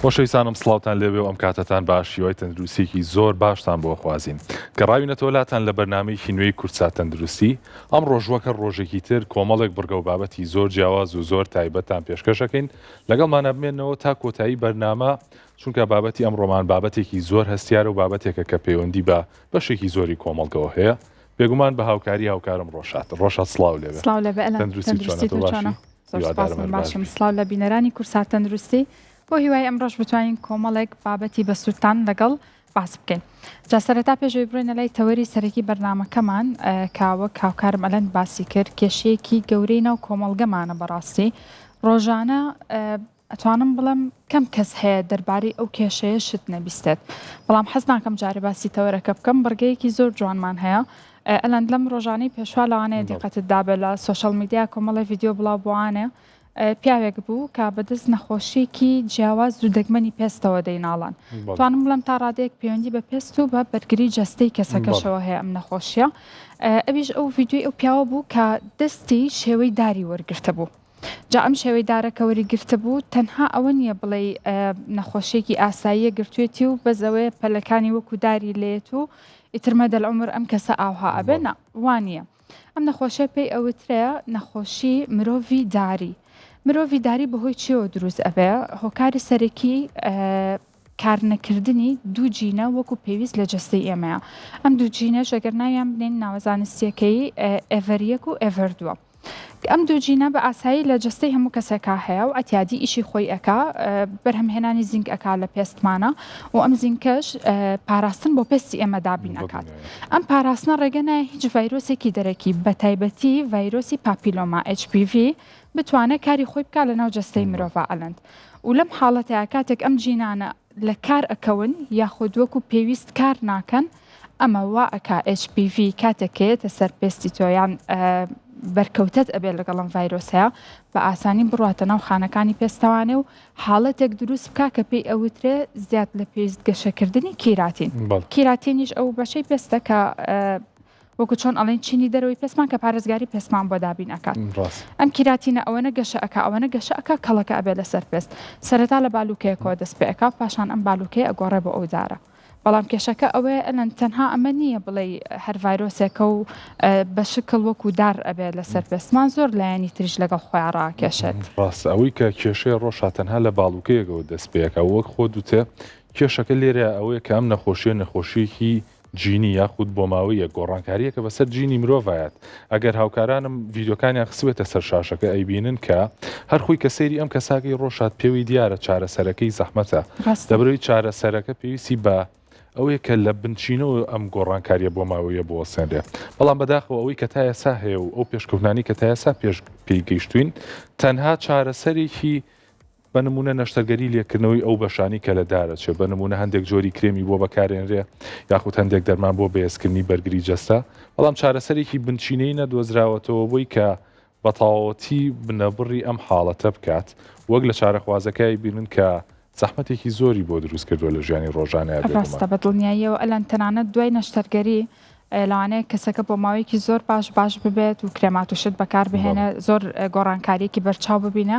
خۆشەویستانم سڵاوتان لێبێ و ئەم کاتەتان باش هیوای تەندروستیەکی زۆر باشتان بۆ خوازین گەڕاوینەتەوە لاتان لە بەرنامەیەکی نوێی کوردسات تەندروستی ئەمڕۆش وەک هەر ڕۆژێکی تر کۆمەڵێک بڕگە و بابەتی زۆر جیاواز و زۆر تایبەتتان پێشکەشەکەین لەگەڵمانە بمێنەوە تا کۆتایی بەرنامە چونکە بابەتی ئەمڕۆمان بابەتێکی زۆر هەستیارە و بابەتێکە کە پەیوەندی بە بەشێکی زۆری کۆمەڵگەوە هەیە بێگومان بە هاوکاری هاوکارم ڕۆشات ڕۆشات سڵاو لێبێ سڵاو لێبێ ئەلەند تەندروستی چۆنە تەندروستی تۆ تۆ باشی چۆنە زۆر سپاس هیوادارم من هەر باش باشم بی سڵاو لە بینەرانی کوردسات تەندروستی بۆ هیوای ئەمڕۆش بتوانین کۆمەڵێک بابەتی بەسوودتان لەگەڵ باس بکەین جا سەرەتا پێش ئەوەی بڕۆینە لای تەوەری سەرەکی بەرنامەکەمان کە وەک هاوکارم ئەلەند باسی کرد کێشەیەکی گەورەی ناو کۆمەڵگەمانە بەڕاستی ڕۆژانە ئەتوانم بڵێم کەم کەس هەیە دەربارەی ئەو کێشەیە شت نەبیستێت بەڵام حەز ناکەم جارێ باسی تەوەرەکە بکەم بڕگەیەکی زۆر جوانمان هەیە ئەلەند لەم ڕۆژانەی پێشوا لەوانەیە دیقەتت دابێ لە سۆشیال میدیا کۆمەڵی ڤیدیۆ بڵاو بوانێ پیاوێک بوو کە بەدەست نەخۆشیەکی جیاواز و دەگمەنی پێستەوە دەیناڵان توانم بڵێم تا ڕادەیەک پەیوەندی بە پێست و بە بەرگری جەستەی کەسەکەشەوە هەیە ئەم نەخۆشیە ئەویش ئەو ڤیدیۆی ئەو پیاوە بوو کە دەستی شێوەی داری وەرگرتە بوو جا ئەم شێوەی دارە کە وەری گرتبوو تەنها ئەوە نییە بڵێی نەخۆشیەکی ئاساییە گرتوێتی و بەس ئەوەیە پەلەکانی وەکو داری لێت و ئیتر مەدەل عومر ئەم کەسە ئاوها ئەبێ نا وانییە ئەم نەخۆشیە پێی ئەوترێ نەخۆشی مرۆڤی داری مرۆڤی داری بەهۆی چیەوە دروست ئەبێ هۆکاری سەرەکی کارنەکردنی دوو جینە وەکو پێویست لە جەستەی ئێمەیە ئەم دوو جینەش ئەگەر ناویان بنێین ناوە زانستیەکەی ئێڤەر یەک و ئێڤەر دووە. ئەم دوو جینە بە ئاسایی لە جەستەی هەموو کەسێکا هەیە و عەتیادی ئیشی خۆی ئەکا بەرهەمهێنانی زینک ئەکا لە پێستمانە و ئەم زینکەش پاراستن بۆ پێستی ئێمە دابین ئەکات ئەم پاراستنە ڕێگە نایە هیچ ڤایرۆسێکی دەرەکی بە تایبەتی ڤایرۆسی پاپیلۆما HPV بتوانێت کاری خۆی بکات لە ناو جەستەی مرۆڤا ئەلەند و لەم حاڵەتەیا کاتێک ئەم جینانە لە کار ئەکەون یاخود وەکو پێویست کار ناکەن ئەمە وا ئەکا HPV کاتێک کە یەتە سەر پێستی تۆ یان بەرکەوتەت ئەبێت لەگەڵ ئەم ڤایرۆسەیە بە ئاسانی بڕواتە ناو خانەکانی پێستەوانێ و حاڵەتێک دروست بکا کە پێی ئەوترێ زیاد لە پێویست گەشەکردنی کیراتین کیراتینیش ئەو بەشەی پێستە کە وەکو چۆن ئەڵێن چینی دەرەوەی پێستمان کە پارێزگاری پێستمان بۆ دابین ئەکات ئەم کیراتینە ئەوەنە گەشە ئەکا ئەوەنە گەشە ئەکا کەڵەکە ئەبێ لەسەر پێست سەرەتا لە بالوکەیەکەوە دەست پێ ئەکا پاشان ئەم بالوکەیە ئەگۆڕێ بۆ ئەو دارە بەڵام کێشەکە ئەوەیە ئەلەن تەنها ئەمە نییە بڵێی هەر ڤایرۆسێکە و بە شکڵ وەکو دار ئەبێ لەسەر پێستمان زۆر لایەنی تریش لەگەڵ خۆیان ڕاکێشێت. ڕاستە ئەوەی کە کێشەیە ڕۆشا تەنها لە باڵوکەیەکەوە دەست پێ ئەکا وەک خۆت وتێ کێشەکە لێرەیا ئەوەیە کە ئەم نەخۆشیە نەخۆشیەکی جینی یاخود بۆماوەییە گۆڕانکارییەکە بەسەر جینی مرۆڤایەت ئەگەر هاوکارانم ڤیدیۆکانیان خستبێتە سەر شاشەکە ئەیبینن کە هەر خۆی کە سەیری ئەم کەساکەی ڕۆشات پێوەی دیارە چارەسەرەکەی زەحمەتە ڕاستە. لەبەرئەوەی چارەسەرەکە پێویستی بە ئەوەیە کە لە بنچینەوە ئەم گۆڕانکاریە بۆماوەیە بوەستێنرێ بەڵام بەداخەوە ئەوەی کە تا ئێستا هەیە و ئەو پێشکەوتنانی کە تا ئێستا پێش پێی گەیشتوین تەنها چارەسەرێکی بە نموونە نەشتەرگەری لێکردنەوەی ئەو بەشانەی کە لە دار ئەچێ، بە نموونە هەندێک جۆری کرێمی بۆ بەکارێنرێ یاخود هەندێک دەرمان بۆ بەهێزکردنی بەرگری جەستە، بەڵام چارەسەرێکی بنچینەیی نەدۆزراوەتەوە بۆی کە بە تەواوەتی بنەبڕی ئەم حاڵەتە بکات، وەک لە چارەخوازەکە ئەیبینن کە زەحمەتێکی زۆری بۆ دروست کردووە لە ژیانی ڕۆژانەیا بێگومان. ڕاستە بە دڵنیاییەوە ئەلەن تەنانەت دوای نەشتەرگەری لەوانەیە کەسەکە بۆ ماوەیەکی زۆر باش باش ببێت و کرێمات و شت بەکار بهێنێ زۆر گۆڕانکاریەکی بەرچاو ببینە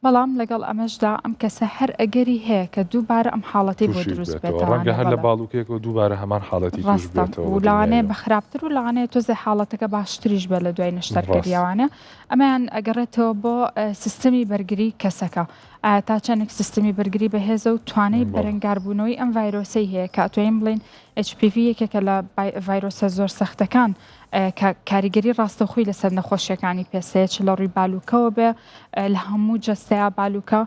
بەڵام لەگەڵ ئەمەشدا ئەم کەسە هەر ئەگەری هەیە کە دووبارە ئەم حاڵەتەی بۆ تووشی دروست بێتەوە ڕەنگە بێتەوانێ هەر لە بەڵێ. باڵوکێکەوە دووبارە هەمان حاڵەتی تووش ڕاستە بێتەوە و بە لەوانەیە دڵنیاییەوە. بە خراپتر و لەوانەیە تۆزێ حاڵەتەکە باشتریش بێت لە دوای ڕاست. نەشتەرگەرییەوانێ ئەمەیان ئەگەڕێتەوە بۆ سیستمی بەرگری کەسەکە ئایا تا چەندێک سیستمی بەرگری بەهێزە و توانای بەڵێ. بەرەنگاربوونەوەی ئەم ڤایرۆسەی هەیە کە ئەتوانین بڵێین HPV یەکێکە لە ڤایرۆسە زۆر سەختەکان کە کاریگەری ڕاستەوخۆی لەسەر نەخۆشیەکانی پێست هەیە چ لە ڕووی بالوکەوە بێ لە هەموو جەستەیا بالوکە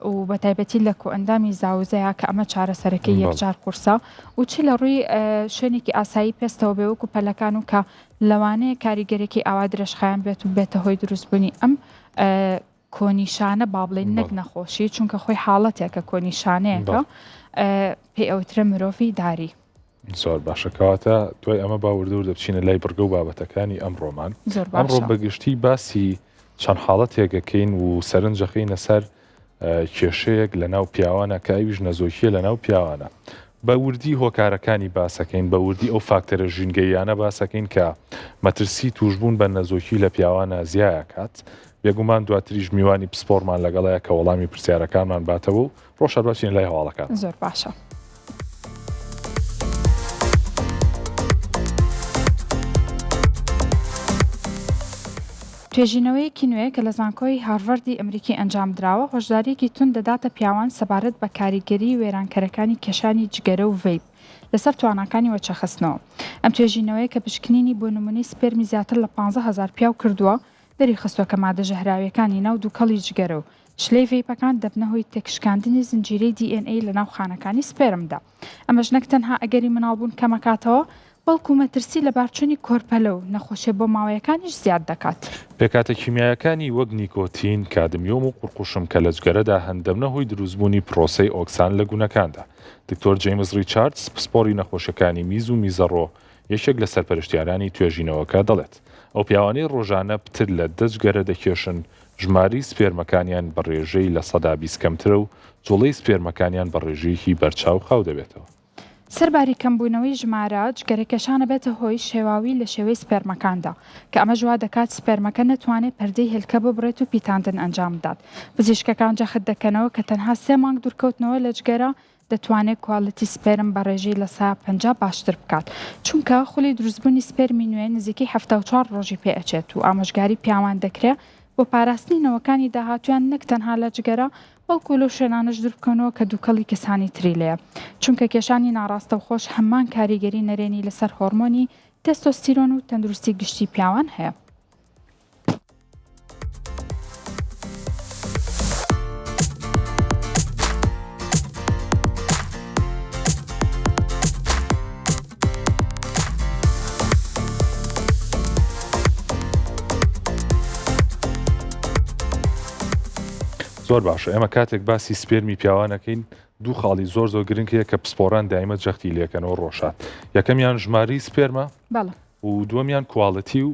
و بە تایبەتی لە کۆئەندامی زاوزەیە کە ئەمە چارەسەرەکەی یەکجار قورسە و چ لە ڕووی شوێنێکی ئاسایی پێستەوە بێ وەکو پەلەکان و کە لەوانەیە کاریگەرێکی ئاوا درێژخایەن بێت و بێتە هۆی دروستبوونی ئەم کۆنیشانە با بڵێین نەک نەخۆشی چونکە خۆی حاڵەتێکە کۆنیشانەیەکە پێی ئەوترێ مرۆڤی داری. زۆر باشە کەواتە دوای ئەمە با وردە وردە بچینە لای بڕگە و بابەتەکانی ئەمڕۆمان زۆر ئەمڕۆ باشە. بەگشتی باسی چەند حاڵەتێکەکەین و سەرنجەخەینە سەر کێشەیەک لە ناو پیاوانە کە ئەویش نەزۆکیە لە ناو پیاوانە بە وردی هۆکارەکانی باسەکەین بە وردی ئەو فاکتەرە ژینگەییانە باسەکەین کە مەترسی توشبوون بە نەزۆکی لە پیاوانە زیایەکات. بێگومان دواتریش میوانی پسپۆڕمان لەگەڵەیە کە وەڵامی پرسیارەکانمان باتەوە و ڕۆشاد با بچینە لای هەواڵەکان. زۆر باشە. توێژینەوەیەکی نوێ کە لە زانکۆی هارڤەردی ئەمریکی ئەنجامدراوە، هۆشدارییەکی توند دەداتە پیاوان سەبارەت بە کاریگەریی وێرانکەرەکانی کێشانی جگەرە و ڤەیپ لەسەر تواناکانی وەچەخستنەوە. ئەم توێژینەوەیە کە پشکنینی بۆ نمونەی سپێرمی زیاتر لە 15,000 پیاو کردووە، دەریخستووە کە مادە ژەهراوییەکانی ناو دووکەڵی جگەرە و شلەی ڤەیپەکان دەبنە هۆی تێکشکاندنی زنجیرەی DNA لەناو خانەکانی سپێرمدا. ئەمەش نەک تەنها ئەگەری مناڵبوون کەمەکاتەوە، بەڵکو مەترسی لەبارچوونی کۆرپەلە و نەخۆشیە بۆماوەیەکانیش زیاد دەکات. پێکهاتە کیمیایەکانی وەک نیکۆتین، کادمیۆم و قوڕقوشم کە لە جگەرەدا هەن دەبنە هۆی دروستبوونی پرۆسەی ئۆکسان لە گونەکاندا. دکتۆر جەیمس ڕیچاردز، پسپۆڕی نەخۆشیەکانی میز و میزەڕۆ، یەکێک لە سەرپەرشتیارانی توێژینەوەکە دەڵێت، ئەو پیاوانەی ڕۆژانە پتر لە دە جگەرە دەکێشن، ژمارەی سپێرمەکانیان بە ڕێژەی 20% کەمترە و جوڵەی سپێرمەکانیان بە ڕێژەیەکی بەرچاو خاو دەبێتەوە. سەرباری کەمبوونەوەی ژمارە، جگەرەکێشان ئەبێتە هۆی شێواوی لە شێوەی سپێرمەکاندا، کە ئەمەش وا دەکات سپێرمەکە نەتوانێت پەردەی هێلکە ببڕێت و پیتاندن ئەنجام بدات. پزیشکەکان جەخت دەکەنەوە کە تەنها سێ مانگ دوورکەوتنەوە لە جگەرە دەتوانێت کوالیتی سپێرم بە ڕێژەی 50% باشتر بکات، چونکە خولی دروستبوونی سپێرمی نوێ نزیکەی 74 ڕۆژی پێ ئەچێت و ئامۆژگاری پیاوان دەکرێت بۆ پاراستنی نەوەکانی داهاتوویان نەک تەنها لە جگەرە بەڵکو لەو شوێنانەش دووربکەونەوە کە دووکەڵی کەسانی تری لێیە، چونکە کێشانی ناڕاستەوخۆش هەمان کاریگەری نەرێنی لەسەر هۆرمۆنی تێستۆستیرۆن و تەندروستی گشتی پیاوان هەیە. زۆر باشە ئێمە کاتێک باسی سپێرمی پیاوانەکەین دوو خاڵی زۆر زۆر گرنگ هەیە کە پسپۆران دایمە جەختی لێکەنەوە ڕۆشات یەکەمیان ژماری سپێرمە و دووەمیان کواڵەتی و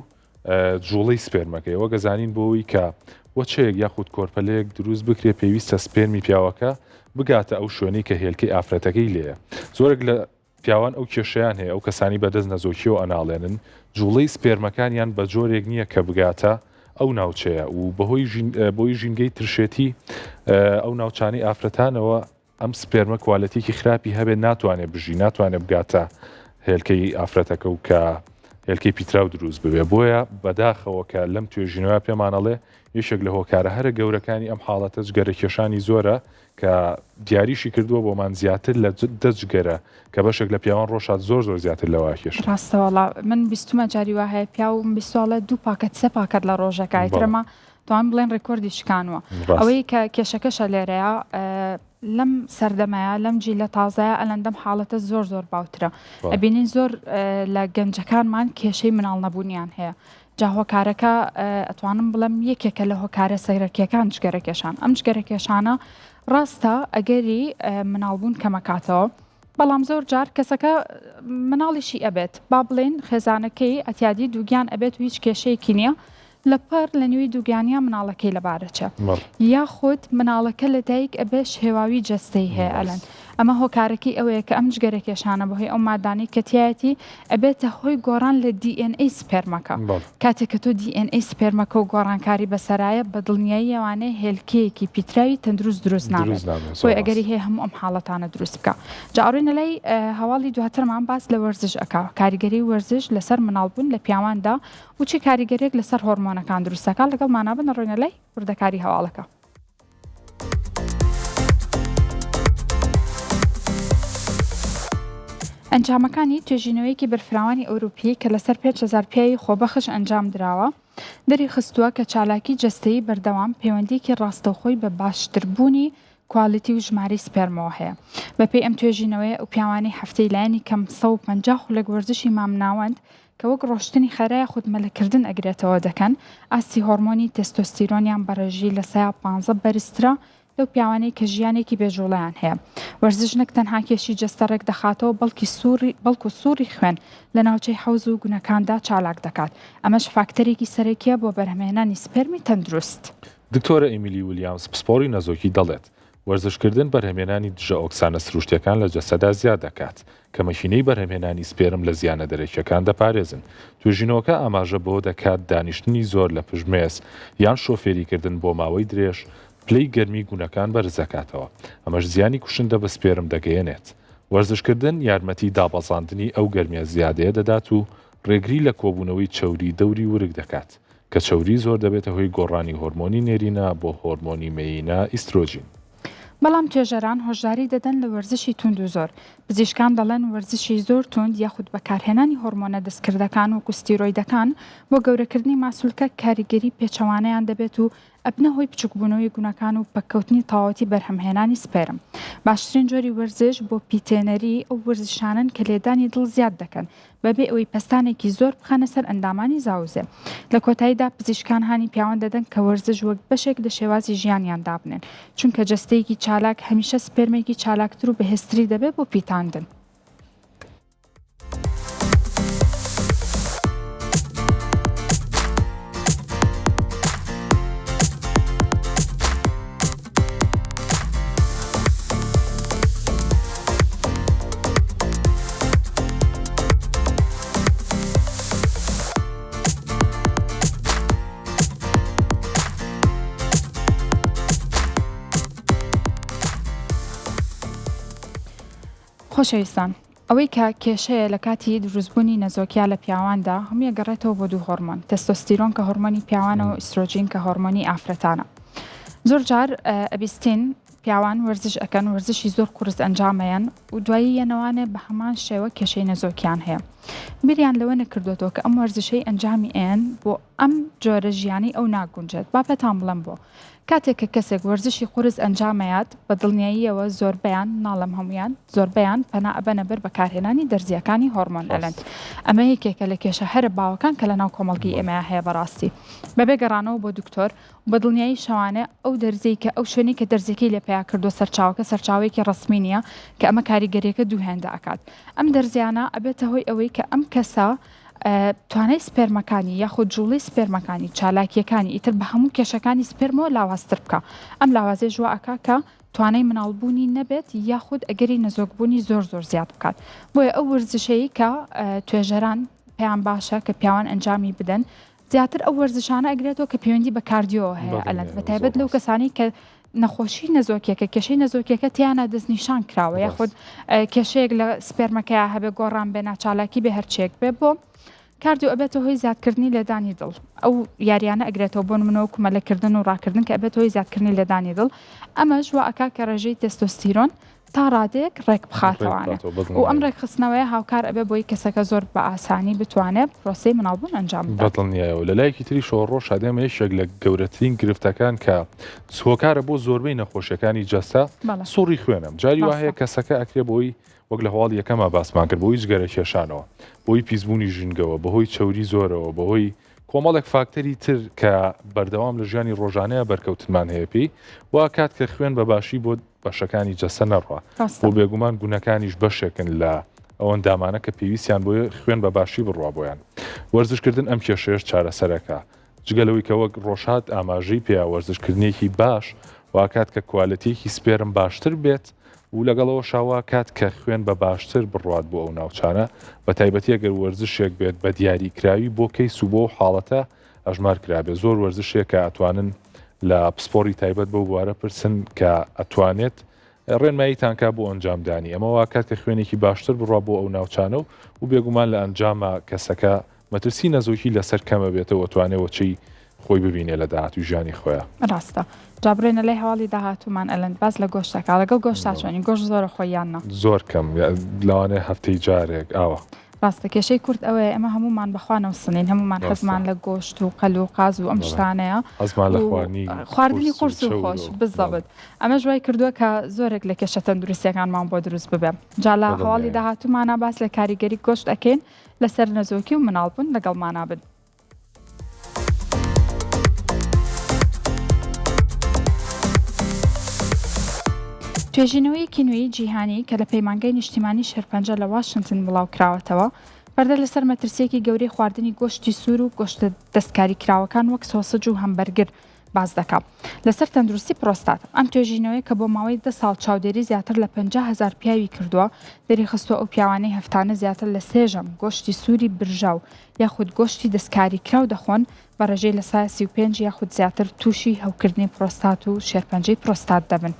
جوڵەی سپێرمەکەی وەک ئەزانین بۆ ئەوەی کە وەچەیەک یاخود کۆرپەلەیەک دروست بکرێت پێویستە سپێرمی پیاوەکە بگاتە ئەو شوێنەی کە هێلکەی ئافرەتەکەی لێیە زۆرێک لە پیاوان ئەو کێشەیان هەیە ئەو کەسانی بەدەست نەزۆکیەوە ئەناڵێنن جوڵەی سپێرمەکانیان بە جۆرێک نییە کە بگاتە ئەو ناوچەیە و بەهۆی بۆی ژینگەی ترشێتی ئەو ناوچانەی ئافرەتانەوە ئەم سپێرمە کوالەتیەکی خراپی هەبێت ناتوانێت بژی ناتوانێت بگاتە هێلکەی ئافرەتەکە و کە هێلکەی پیتراو دروست ببێ بۆیە بەداخەوە کە لەم توێژینەوە پێمانەڵێ یەکێک لە هۆکارە هەرە گەورەکانی ئەم حاڵەتە جگەرە کێشانی زۆرە کە دیاریشی کردووە بۆمان زیاتر لە دە جگەرە کە بەشێک لە پیاوان ڕۆشات زۆر زۆر زیاتر لەوە ئەکێشن. ڕاستە وەڵا من بیستومە جاری وا هەیە پیاوم بیستوە ئەڵێ دوو پاکەت سێ پاکەت لە ڕۆژەکا ئیتر ئەمە توان بڵێن ڕیکۆردی شکانوە ئەوەی کە کێشەکەشە لێرەیە لەم سەردەمەیە لەم جیلە تازەیە ئەلەندەم حاڵەتە زۆر زۆر باوترە ئەبینین زۆر لە گەنجەکانمان کێشەی مناڵ نەبوونیان هەیە جا هۆکارەکە ئەتوانم بڵێم یەکێکە لە هۆکارە سەرەکیەکان جگەرەکێشان ئەم جگەرەکێشانە ڕاستە ئەگەری مناڵبوون کەمەکاتەوە بەڵام زۆر جار کەسەکە مناڵیشی ئەبێت با بڵێن خێزانەکەی ئەتیادی دووگیان ئەبێت و هیچ کێشەیەکی نییە لەپڕ لە نیوەی دووگیانیا مناڵەکەی لەبارەچێ یاخود مناڵەکە لە دایک ئەبێ شێواوی جەستەی هەیە ئەلەن ئەمە هۆکارەکەی ئەوەیە کە ئەم جگەرە کێشانە بەهۆی ئەو مادانەی کە تیایەتی ئەبێتە هۆی گۆڕان لە DNA سپێرمەکە کاتێک کە تۆ DNA سپێرمەکە و گۆڕانکاری بەسەرایە بە دڵنیاییەوانەیە هێلکەیەکی پیتراوی تەندروست دروست نابێت بۆیە ئەگەری هەیە هەموو ئەم حاڵەتانە دروست بکا جا ئەڕۆینە لای هەواڵی دواترمان باس لە وەرزش ئەکا کاریگەری وەرزش لەسەر مناڵبوون لە پیاواندا و چی کاریگەریەک لەسەر هۆرمۆنەکان دروست دەکات لەگەڵمانا بن ئەڕۆینە لای وردەکاری هەواڵەکە. ئەنجامەکانی توێژینەوەیەکی بەرفراوانی ئەوروپی کە لەسەر 5000 پیاوی خۆبەخش ئەنجام دراوە، دەریخستووە کە چالاکی جەستەیی بەردەوام پەیوەندییەکی ڕاستەوخۆی بە باشتربوونی کوالیتی و ژمارەی سپێرمەوە هەیە. بەپێی ئەم توێژینەوەیە ئەو پیاوانەی هەفتەی لایەنی کەم 150 خولەک وەرزشی مامناوەند کە وەک ڕۆشتنی خێرا یاخود مەلەکردن ئەگرێتەوە دەکەن، ئاستی هۆرمۆنی تێستۆستیرۆنیان بە ڕێژەی 15% بەرزترە لەو پیاوانەی کە ژیانێکی بێ جوڵەیان هەیە. وەرزش نەک تەنها کێشی جەستە ڕێکدەخاتەوە بەڵکی سوڕی بەڵکو سوڕی خوێن لە ناوچەی حەوز و گونەکاندا چالاک دەکات، ئەمەش فاکتەرێکی سەرەکییە بۆ بەرهەمهێنانی سپێرمی تەندروست. دکتۆرە ئیمیلی ویلیامز پسپۆڕی نەزۆکی دەڵێت، وەرزشکردن بەرهەمهێنانی دژەئۆکسانە سروشتییەکان لە جەستەدا زیاد دەکات، کە مەکینەی بەرهەمهێنانی سپێرم لە زیانە دەرەکییەکان دەپارێزن. توێژینەوەکە ئاماژە بەوە دەکات دانیشتنی زۆر لە پشت مێز یان شۆفێریکردن بۆ ماوەی درێژ پلەی گەرمی گونەکان بەرز دەکاتەوە، ئەمەش زیانی کوشندە بە سپێرم دەگەیەنێت. وەرزشکردن یارمەتی دابەزاندنی ئەو گەرمییە زیادەیە دەدات و ڕێگری لە کۆبوونەوەی چەوری دەوری ورگ دەکات، کە چەوری زۆر دەبێتە هۆی گۆڕانی هۆرمۆنی نێرینە بۆ هۆرمۆنی مێیینە ئیسترۆجین. بەڵام توێژەران هۆشداری دەدەن لە وەرزشی توند و زۆر. پزیشکان دەڵێن وەرزشی زۆر توند یاخود بەکارهێنانی هۆرمۆنە دەستکردەکان وەکو ستیرۆیدەکان بۆ گەورەکردنی ماسولکە کاریگەری پێچەوانەیان دەبێت و ئەبنە هۆی بچوکبوونەوەی گونەکان و پەککەوتنی تەواوەتی بەرهەمهێنانی سپێرم. باشترین جۆری وەرزش بۆ پیتێنەری ئەو وەرزشانەن کە لێدانی دڵ زیاد دەکەن بەبێ ئەوەی پەستانێکی زۆر بخەنە سەر ئەندامانی زاوزێ. لە کۆتاییدا پزیشکان هانی پیاوان دەدەن کە وەرزش وەک بەشێک لە شێوازی ژیانیان دابنێن، چونکە جەستەیەکی چالاک هەمیشە سپێرمێکی چالاکتر و بەهێزتری دەبێت بۆ پیتاندن. خۆشەویستان ئەوەی کە کێشەیە لە کاتی دروستبوونی نەزۆکیا لە پیاواندا هەمووی ئەگەڕێتەوە بۆ دوو هۆرمۆن، تێستۆستیرۆن کە هۆرمۆنی پیاوانە و ئیسترۆجین کە هۆرمۆنی ئافرەتانە. زۆر جار ئەبیستین پیاوان وەرزش ئەکەن وەرزشی زۆر قورس ئەنجام ئەیەن و دوایی یەنەوانێ بە هەمان شێوە کێشەی نەزۆکیان هەیە. بیریان لەوە نەکردۆتەوە کە ئەم وەرزشەی ئەنجامی ئەیەن بۆ ئەم جۆرە ژیانەی ئەو ناگونجێت. با پێتان بڵێم بۆ. کاتێک کە کەسێک وەرزشی قورس ئەنجامەیات بە دڵنیاییەوە زۆربەیان، ناڵێم هەموویان، زۆربەیان پەنا ئەبەنە بەر بەکارهێنانی دەرزییەکانی هۆرمۆن ئەلەند. ئەمە یەکێکە لە کێشە هەرە باوەکان کە لەناو کۆمەڵگەی ئێمەیا هەیە بەڕاستی. بەبێ گەڕانەوە بۆ دکتۆر و بە دڵنیایی شەوانە ئەو دەرزیەی کە ئەو شوێنەی کە دەرزیەکەی لێ پەیا کردووە سەرچاوەکە سەرچاوەیەکی ڕەسمی نییە کە ئەمە کاریگەریەکە دوو هێندە ئەکات. ئەم دەرزیانە ئەبێتە هۆی ئەوەی کە ئەم کەسە توانای سپێرمەکانی یاخود جوڵەی سپێرمەکانی، چالاکییەکانی ئیتر بە هەموو کێشەکانی سپێرمەوە لاوازتر بکا. ئەم لاوازیەش وا ئەکا کە توانای مناڵبوونی نەبێت یاخود ئەگەری نەزۆکبوونی زۆر زۆر زیاد بکات. بۆیە ئەو وەرزشەی کە توێژەران پێیان باشە کە پیاوان ئەنجامی بدەن زیاتر ئەو وەرزشانە ئەگرێتەوە کە پەیوەندی بە cardio ەوە هەیە ئەلەند بە تایبەت لەو کەسانی کە نەخۆشی نەزۆکیەکە کێشەی نەزۆکیەکە تیانە دەستنیشان کراوە یاخود کێشەیەک لە سپێرمەکەیا هەبێ گۆڕان بێ ناچالاکی بێ هەرچێک بێ بۆ cardio ئەبێتە هۆی زیادکردنی لێدانی دڵ ئەو یاریانە ئەگرێتەوە بۆ نمونەوە کومەلەکردن و ڕاکردن کە ئەبێتە هۆی زیادکردنی لێدانی دڵ ئەمەش وا ئەکا کە ڕێژەی تێستۆستیرۆن تا ڕادەیەک ڕێک بخاتەوانێ و ئەم ڕێکخستنەوەیە هاوکار ئەبێ بۆی کەسەکە زۆر بە ئاسانی بتوانێ پرۆسەی مناڵبوون ئەنجام بدات. بەدڵنیایەوە لە لایەکی تریشەوە ڕۆژ ئێمە یەکێک لە گەورەترین گرفتەکان کە هۆکارە بۆ زۆربەی نەخۆشیەکانی جەستە سوڕی خوێنە جاری وا هەیە کەسەکە ئەکرێ بۆی وەک لە هەواڵی یەکەما باسمان کرد بۆی جگەرە کێشانەوە بۆی پیسبوونی ژینگەوە بەهۆی چەوری زۆرەوە بەهۆی کۆمەڵێک فاکتەری تر کە بەردەوام لە ژیانی ڕۆژانەیە بەرکەوتنمان هەیە پێی وا کات کە خوێن بە باشی بۆ بەشەکانی جەستە نەڕوا و بێگومان گونەکانیش بەشێکن لە ئەو ئەندامانە کە پێویستیان بۆ خوێن بە باشی بڕوا بۆیان. وەرزشکردن ئەم کێشەیەش چارەسەرەکە. جگە لەوەی کە وەک ڕۆژهات ئاماژەی پێیا وەرزشکردنێکی باش واکات کە کوالێتیەکی سپێرم باشتر بێت و لەگەڵ ئەوەشا واکات کە خوێن بە باشتر بڕوات بۆ ئەو ناوچانە بە تایبەتی ئەگەر وەرزشێک بێت بە دیاریکراوی بۆ کەیس و بۆ ئەو حاڵەتە ئەژمار کرابێت زۆر وەرزشێک کە ئەتوانن لە پسپۆڕی تایبەت بەو بوارە پرسن کە ئەتوانێت ڕێنماییتان کا بۆ ئەنجامدانی ئەمە واکات کە خوێنێکی باشتر بڕوا بۆ ئەو ناوچانە و و بێگومان لە ئەنجاما کەسەکە مەترسی نەزۆکی لەسەر کەمە بێتەوە ئەتوانێ وەچەی خۆی ببینێ لە داهاتوی ژیانی خۆیا. ڕاستە جا بڕۆینە لای هەواڵی داهاتوومان ئەلەند باس لە گۆشت ئەکا لەگەڵ گۆشتا چۆنی گۆشت زۆرە خۆی یان نا؟ زۆر کەم لەوانەیە هەفتەی جارێک ئاوا. ڕاستە کێشەی کورد ئەوەیە ئێمە هەموومان بەخوا نەوسنین هەموومان حەزمان لە گۆشت و قەل و قاز و ئەم شتانەیە حەزمان لە خواردنی خواردنی قورس و خۆش بزەبت ئەمەش وای کردووە کە زۆرێک لە کێشە تەندروستیەکانمان بۆ دروست ببێ جا لە هەواڵی داهاتوومانە باس لە کاریگەری گۆشت ئەکەین لەسەر نەزۆکی و مناڵبوون لەگەڵمانا بن. توێژینەوەیەکی نوێی جیهانی کە لە پەیمانگای نیشتیمانی شێرپەنجە لە واشنتن بڵاوکراوەتەوە، پەردە لەسەر مەترسییەکی گەورەی خواردنی گۆشتی سوور و گۆشتە دەستکاریکراوەکان وەک سۆسج و هەمبەرگر. باس دەکا لەسەر تەندروستی پرۆستات. ئەم توێژینەوەیە کە بۆ ماوەی دە ساڵ چاودێری زیاتر لە 50,000 پیاوی کردووە، دەریخستووە ئەو پیاوانەی هەفتانە زیاتر لە سێ ژەم گۆشتی سووری برژاو یاخود گۆشتی دەستکاریکراو دەخۆن، بە ڕێژەی 35% یاخود زیاتر تووشی هەوکردنی پرۆستات و شێرپەنجەی پرۆستات دەبن.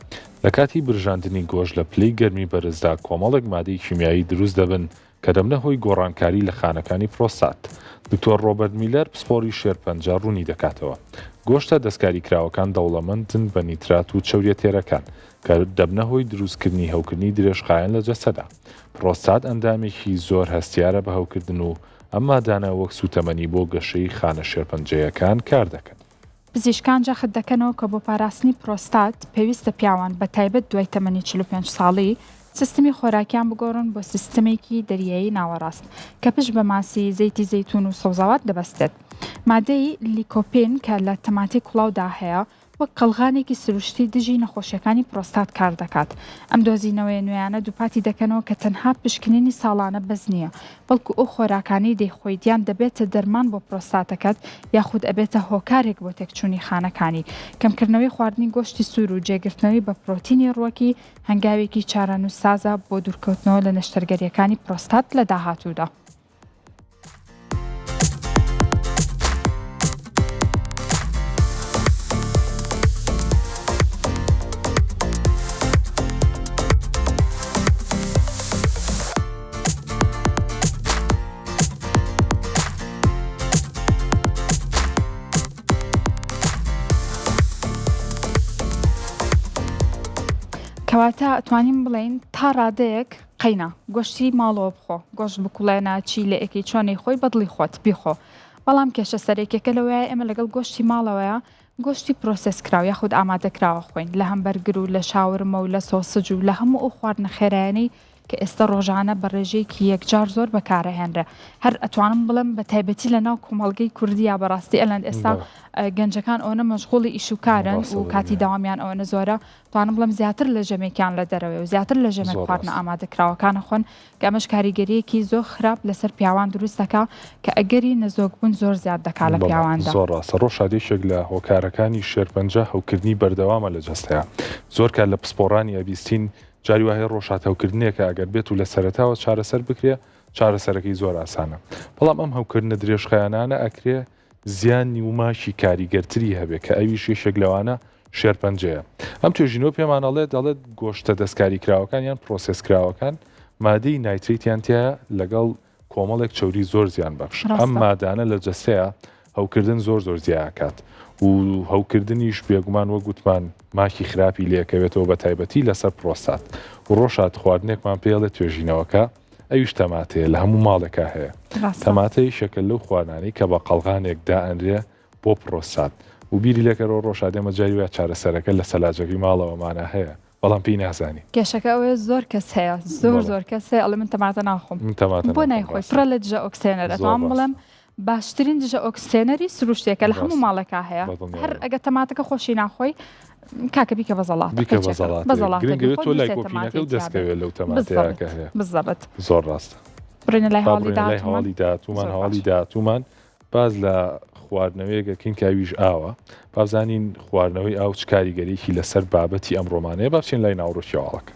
لە کاتی برژاندنی گۆشت لە پلەی گەرمی بەرزدا کۆمەڵێک مادەی کیمیایی دروست دەبن کە دەبنە هۆی گۆڕانکاری لە خانەکانی پرۆستات. دکتۆر ڕۆبەرت میلەر پسپۆڕی شێرپەنجە ڕوونی دەکاتەوە، گۆشتە دەستکاریکراوەکان دەوڵەمەندن بە نیترات و چەوریە تێرەکان، کە دەبنە هۆی دروستکردنی هەوکردنی درێژخایەن لە جەستەدا. پرۆستات ئەندامێکی زۆر هەستیارە بە هەوکردن و ئەم مادانە وەک سووتەمەنی بۆ گەشەی خانە شێرپەنجەیەکان کاردەکەن. پزیشکان جەخت دەکەنەوە کە بۆ پاراستنی پرۆستات پێویستە پیاوان بە تایبەت دوای تەمەنی 45 ساڵی سیستمی خۆراکیان بگۆڕن بۆ سیستمێکی دەریایی ناوەڕاست کە پشت بە ماسی، زەیتی زەیتون و سەوزەوات دەبەستێت. مادەی لیکۆپین کە لە تەماتەی کوڵاودا هەیە وەک قەڵغانێکی سروشتی دژی نەخۆشیەکانی پرۆستات کاردەکات. ئەم دۆزینەوەیە نوێیانە دووپاتی دەکەنەوە کە تەنها پشکنینی ساڵانە بەس نییە، بەڵکو ئەو خۆراکانەی دەیخۆیت یان دەبێتە دەرمان بۆ پرۆستاتەکەت یاخود ئەبێتە هۆکارێک بۆ تێکچوونی خانەکانی. کەمکردنەوەی خواردنی گۆشتی سوور و جێگرتنەوەی بە پرۆتینی ڕووەکی هەنگاوێکی چارەنووسسازە بۆ دوورکەوتنەوە لە نەشتەرگەرییەکانی پرۆستات لە داهاتوودا. کەواتە ئەتوانین بڵێین تا ڕادەیەک قەینا گۆشتی ماڵەوە بخۆ گۆشت بکوڵێنە چی لێ ئەکەی چۆنی خۆی بەدڵی خۆت بیخۆ بەڵام کێشە سەرەکیەکە لەوەیە ئێمە لەگەڵ گۆشتی ماڵەوەیە گۆشتی پرۆسێس کراو یاخود ئامادەکراوە خۆین لە هەمبەرگر و لە شاورمە و لە سۆسج و لە هەموو ئەو خواردنە خێرایانەی کە ئێستا ڕۆژانە بە ڕێژەیەکی یەکجار زۆر بەکارەهێنرێ هەر ئەتوانم بڵێم بە تایبەتی لە ناو کۆمەڵگەی کوردیا بەڕاستی ئەلەند ئێستا گەنجەکان ئەوەنە مەشغوڵی ئیش و کارن و کاتی دەوامیان ئەوەنە زۆرە توانم بڵێم زیاتر لە ژەمێکیان لە دەرەوەی و زیاتر لە ژەمێک خواردنە ئامادەکراوەکان ئەخۆن کە ئەمەش کاریگەریەکی زۆر خراپ لەسەر پیاوان دروست دەکا کە ئەگەری نەزۆک بوون زۆر زیاد دەکا لە پیاواندا. زۆر ڕاستە ڕۆشاد یەکێک لە هۆکارەکانی شێرپەنجە هەوکردنی بەردەوامە لە جەستەیا زۆر کات لە پسپۆڕانی ئەبیستین جاری وا هەیە ڕۆشاد هەوکردنێکە ئەگەر بێت و لە سەرەتاوە چارەسەر بکرێ چارەسەرەکەی زۆر ئاسانە بەڵام ئەم هەوکردنە درێژخایەنانە ئەکرێ زیانی و ماکی کاریگەرتری هەبێ کە ئەویش یەکێک لەوانە شێرپەنجەیە. ئەم توێژینەوە پێمان ئەڵێت دەڵێت گۆشتە دەستکاریکراوەکان یان پرۆسێسکراوەکان مادەی نایتریتیان تیایە لەگەڵ کۆمەڵێک چەوری زۆر زیان بەخش ئەم مادانە لە جەستەیە هەوکردن زۆر زۆر زیاکات و هەوکردنیش بێگومان وەک گوتمان ماکی خراپی لێکەوێتەوە بە تایبەتی لەسەر پرۆستات و ڕۆشات خواردنێکمان پێڵێ توێژینەوەکە ئەویش تەماتەیە لە هەموو ماڵێکا هەیە. تەماتە یەکێکە لەو خواردنانەی کە بە قەڵغانێک دائەنرێ بۆ پرۆستات و بیری لێکەرەوە ڕۆشاد ئێمە جاری وایە چارەسەرەکە لە سەلاجەکەی ماڵەوەمانا هەیە بەڵام پێی نازانین. کێشەکە ئەوەیە زۆر کەس هەیە زۆر زۆر کەس هەیە ئەڵێ من تەماتە ناخۆم. من تەماتە بۆ نایخۆی؟ پڕە لە دژە ئۆکسێنەر ئەتوانم بڵێم باشترین دژە ئۆکسێنەری سروشتێکە لە هەموو ماڵێکا هەیە هەر ئەگە تەماتەکە خۆشی ناخۆی کاکە بیکە بە زەڵاتە بیکە بە زەڵاتە بە زەڵاتە گرنگە تۆ لای کۆپینەکە و دەستکەوێت لەو تەماتەیە هەیە بزەبت زۆر ڕاستە بڕینە لای هەواڵی داهاتوومان هەواڵی داهاتوومان باز لە خواردنەوەیەک ئەکەین کە ئەویش ئاوە بابزانین خواردنەوەی ئاو چ کاریگەریەکی لەسەر بابەتی ئەمڕۆمان هەیە با بچین لای ناوەڕۆکی هەواڵەکە.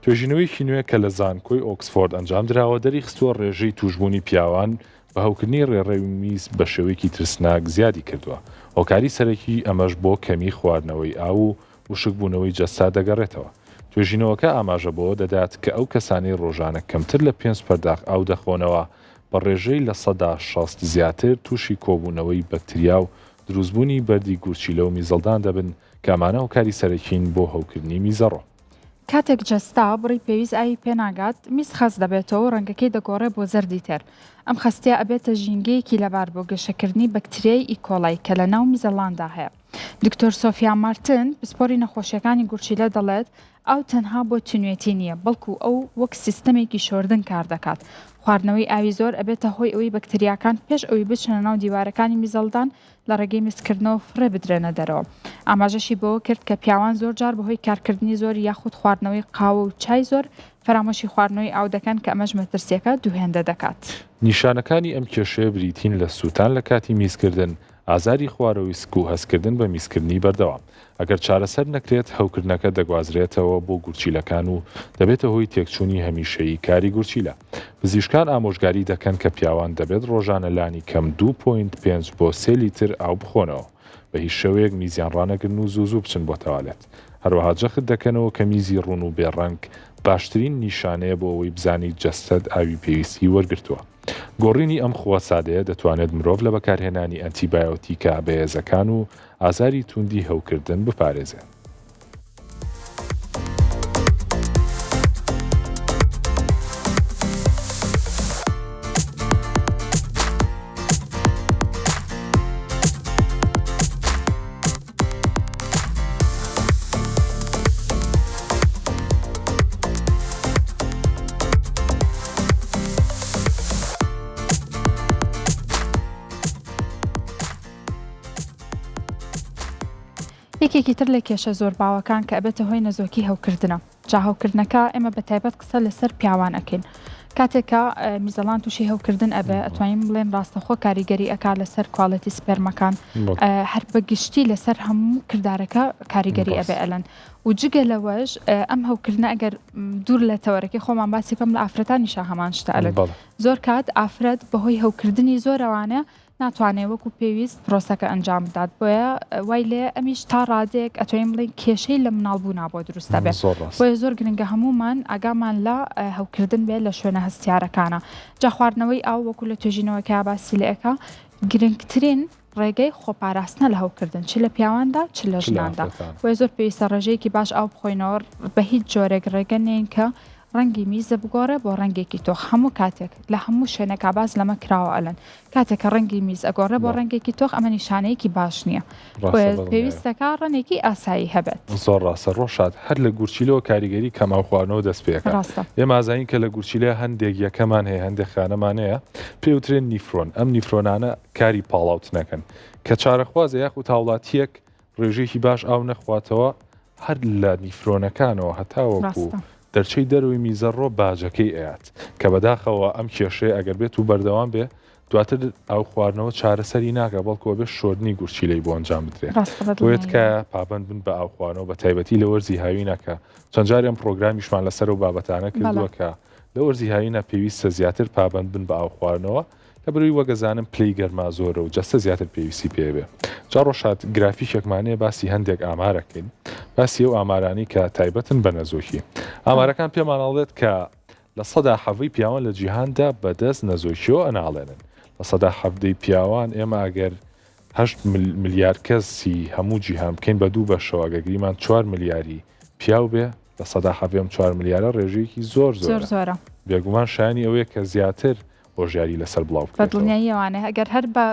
توێژینەوەیەکی نوێ کە لە زانکۆی ئۆکسفۆرد ئەنجامدراوە دەریخستووە ڕێژەی تووشبوونی پیاوان بە هەوکردنی ڕێڕەوی میز بە شێوەیەکی ترسناک زیادی کردووە، هۆکاری سەرەکی ئەمەش بۆ کەمی خواردنەوەی ئاو و وشکبوونەوەی جەستە دەگەڕێتەوە. توێژینەوەکە ئاماژە بەوە دەدات کە ئەو کەسانەی ڕۆژانە کەمتر لە پێنج پەرداخ ئاو دەخۆنەوە بە ڕێژەی 60% زیاتر تووشی کۆبوونەوەی بەکتریا و دروستبوونی بەردی گورچیلە و میزەڵدان دەبن کە ئەمانە هۆکاری سەرەکین بۆ هەوکردنی میزەڕۆ. کاتێک جەستە بڕی پێویست ئاوی پێناگات، میز خەست دەبێتەوە و ڕەنگەکەی دەگۆڕێ بۆ زەردی تێر. ئەم خەستییە ئەبێتە ژینگەیەکی لەبار بۆ گەشەکردنی بەکتریای ئی کۆلای کە لە ناو میزەڵاندا هەیە. دکتۆر سۆفیا مارتن، پسپۆری نەخۆشییەکانی گورچیلە دەڵێت، ئاو تەنها بۆ تینوێتی نییە، بەڵکو ئەو وەک سیستەمێکی شۆردن کار دەکات. خواردنەوەی ئاوی زۆر ئەبێتە هۆی ئەوەی بەکتریاکان پێش ئەوەی بچنە ناو دیوارەکانی میزەڵدان لە ڕێگەی میزکردنەوە فڕێ بدرێنە دەرەوە. ئاماژەشی بەوە کرد کە پیاوان زۆرجار بەهۆی کارکردنی زۆر یاخود خواردنەوەی قاوە و چای زۆر فەرامۆشی خواردنەوەی ئاو دەکەن کە ئەمەش مەترسییەکە دووهێندە دەکات. نیشانەکانی ئەم کێشەیە بریتین لە سووتان لە کاتی میزکردن، ئازاری خوارەوەی سک و هەستکردن بە میزکردنی بەردەوام. ئەگەر چارەسەر نەکرێت، هەوکردنەکە دەگوازرێتەوە بۆ گورچیلەکان و دەبێتە هۆی تێکچوونی هەمیشەیی کاری گورچیلە. پزیشکان ئامۆژگاری دەکەن کە پیاوان دەبێت ڕۆژانە لانی کەم 2.5 بۆ سێ لیتر ئاو بخۆنەوە. بە هیچ شێوەیەک میزیان ڕانەگرن و زوو زوو بچن بۆ تەوالێت. هەروەها جەخت دەکەنەوە کە میزی ڕوون و بێ ڕەنگ باشترین نیشانەیە بۆ ئەوەی بزانیت جەستەت ئاوی پێویستی وەرگرتووە. گۆڕینی ئەم خووە سادەیە دەتوانێت مرۆڤ لە بەکارهێنانی ئەنتیبایۆتیکە بەهێزەکان و ئازاری تووندی هەوکردن بپارێزێت. یەکێکی تر لە کێشە زۆر باوەکان کە ئەبێتە هۆی نەزۆکی هەوکردنە. جا هەوکردنەکە ئێمە بە تایبەت قسە لەسەر پیاوان ئەکەین. کاتێک کە میزەڵان تووشی هەوکردن ئەبێ ئەتوانین بڵێن ڕاستەخۆ کاریگەری ئەکا لەسەر quality سپێرمەکان هەر بە گشتی لەسەر هەموو کردارەکە کاریگەری ئەبێ ئەلەن و جگە لەوەش ئەم هەوکردنە ئەگەر دوور لە تەوەرەکەی خۆمان باسی بکەم لە ئافرەتانیشا هەمان شتە ئەلەن زۆر کات ئافرەت بەهۆی هەوکردنی زۆرەوانە ناتوانێت وەکو پێویست پرۆسەکە ئەنجام بدات بۆیە وای لێ ئەمیش تا ڕادەیەک ئەتوانین بڵێین کێشەی لە مناڵبوونا بۆ دروست دەبێت زۆر ڕاست. بۆیە زۆر گرنگە هەموومان ئاگامان لە هەوکردن بێت لە شوێنە هەستیارەکانە جا خواردنەوەی ئاو وەکو لە توێژینەوەکەیا باسی لێ ئەکا گرنگترین ڕێگەی خۆپاراستنە لە هەوکردن چ لە پیاواندا چ لە چ لە ژناندا ئافرەتان. بۆیە زۆر پێویستە ڕێژەیەکی باش ئاو بخۆینەوە بە هیچ جۆرێک ڕێگە نەین کە ڕەنگی میزە بگۆڕێ بۆ ڕەنگێکی تۆخ هەموو کاتێک لە هەموو شوێنێکا باس لەمە کراوە ئەلەن کاتێک کە ڕەنگی میز ئەگۆڕێ بۆ ڕەنگێکی تۆخ ئەمە نیشانەیەکی باش نییە بۆیە پێویستەکا ڕەنێکی ئاسایی هەبێت. زۆر ڕاستە ڕۆشاد هەر لە گورچیلەوە کاریگەری کەم ئاو خواردنەوە دەست پێ ئەکات ڕاستە. ئێمە ئەزانین کە لە گورچیلە هەندێک یەکەمان هەیە هەندێک خانەمان هەیە پێی وترێن نیفرۆن ئەم نیفرۆنانە کاری پاڵاوتنەکەن کە چارەخوازە یاخود هاوڵاتیەک ڕێژەیەکی باش ئاو نەخواتەوە هەر لە نیفرۆنەکانەوە هەتاوەکو دەرچەی دەرەوەی میزەڕۆ باجەکەی ئەیات کە بەداخەوە ئەم کێشەیە ئەگەر بێت و بەردەوام بێ دواتر ئاو خواردنەوە چارەسەری ناکا بەڵکو ئەبێ شۆردنی گورچیلەی بۆ ئەنجام بدرێ بۆیە تکایە پابەند بن بە ئاو خواردنەوە بە تایبەتی لە وەرزی هاوینە کە چەند جارێ ئەم پڕۆگرامیشمان لەسەر ئەو بابەتانە کردووە کە لە وەرزی هاوینە پێویستە زیاتر پابەند بن بە ئاو خواردنەوە لەبەرئەوەی وەک ئەزانم پلەی گەرما زۆرە و جەستە زیاتر پێویستی پێ بێ. جا ڕۆژهات گرافیکێکمان هەیە باسی هەندێک ئامار ئەکەین. باسی ئەو ئامارانەی کە تایبەتن بە نەزۆکی. ئامارەکان پێمان ئەڵێت کە 17% پیاوان لە جیهاندا بەدەست نەزۆکیەوە ئەناڵێنن. 17% پیاوان ئێمە ئەگەر 8 ملیار کەسی هەموو جیهان بکەین بە دوو بەشەوە ئەگەر گریمان 4 ملیاری پیاو بێ 17% ئەم 4 ملیارە ڕێژەیەکی زۆر زۆر زۆرە. بێگومان شایانی ئەوەیە کە زیاتر هۆشیاری لەسەر بڵاو بە بکرێتەوە. دڵنیاییەوانێ ئەگەر هەر بە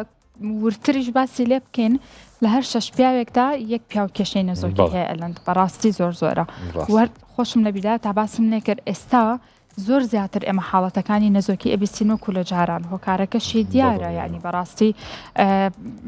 وردتریش باسی لێ بکەین لە هەر شەش پیاوێکدا یەک پیاو کێشەی نەزۆکی بەڵێ. هەیە ئەلەند بەڕاستی زۆر زۆرە ڕاستە. وەر خۆشم لە بیدایە تا باسم نەکرد ئێستا زۆر زیاتر ئێمە حاڵەتەکانی نەزۆکی ئەبیستین وەکو لە جاران هۆکارەکەشی دیارە بەدڵنیایەوە. یعنی بەڕاستی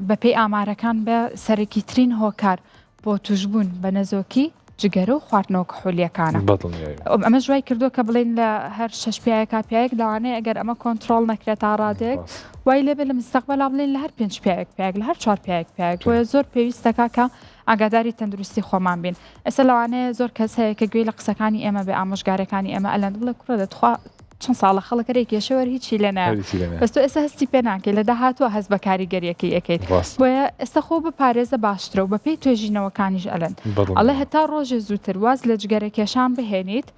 بەپێی ئامارەکان بە سەرەکیترین هۆکار بۆ توشبوون بە نەزۆکی جگەرە و خواردنەوە کحولییەکانە. بەدڵنیایەوە. ئەمەش وای کردووە کە بڵێین لە هەر شەش پیاوێکا پیاوێک لەوانەیە ئەگەر ئەمە کۆنترۆڵ نەکرێت تا ڕادەیەک وای لێبێت لە مستەقبەلا بڵێین لە هەر پێنج پیاوێک پیاوێک لە هەر چوار پیاوێک پیاوێک بۆیە زۆر پێویست دەکات کە ئاگاداری تەندروستی خۆمان بین ئێستا لەوانەیە زۆر کەس هەیە کە گوێی لە قسەکانی ئێمە بێ ئامۆژگاریەکانی ئێمە ئەلەند بڵێ کوڕە دە تخوا چەند ساڵە خەڵک هەرێ کێشە وەر هیچی لێ نایە هەر هیچی لێ نایە. بەس تۆ ئێستا هەستی پێ ناکەی لە داهاتووە هەست بە کاریگەریەکەی ئەکەیت ڕاستە. بۆیە ئێستا خۆ بپارێزە باشترە و بەپێی توێژینەوەکانیش ئەلەن ئەڵێ بەدڵنیام. هەتا ڕۆژێ زووتر واز لە جگەرە کێشان بهێنیت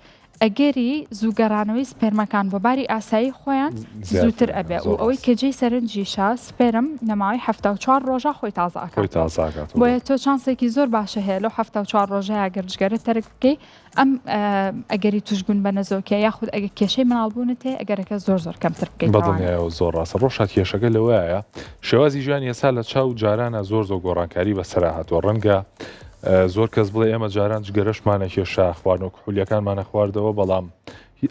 ئەگەری زوو گەڕانەوەی سپێرمەکان بۆ باری ئاسایی خۆیان زیاتر زووتر ئەبێ ئەبێ و زۆر ئەوەی ڕاستە. کە جێی سەرنجیشە سپێرم لە ماوەی 74 ڕۆژا خۆی تازە خۆی ئەکاتەوە تازە ئەکاتەوە بۆیە بەڵێ. تۆ چانسێکی زۆر باشە هەیە لەو 74 ڕۆژەیا گەر جگەرە تەرک بکەی ئەم ئەگەری توشبوون بە نەزۆکیە یاخود ئەگەر کێشەی مناڵبوونت هەیە ئەگەرەکە زۆر زۆر کەمتر بکەیتەوانێ. بەدڵنیایەوە زۆر ڕاستە ڕۆشات کێشەکە لەوەیە شێوازی ژیانی ئێستا لە چاو جارانە زۆر زۆر گۆڕانکاری بەسەرا هاتووە ڕەنگە زۆر کەس بڵێ ئێمە جاران جگەرەشمانە کێشا خواردنەوە کحولیەکانمانە خواردەوە بەڵام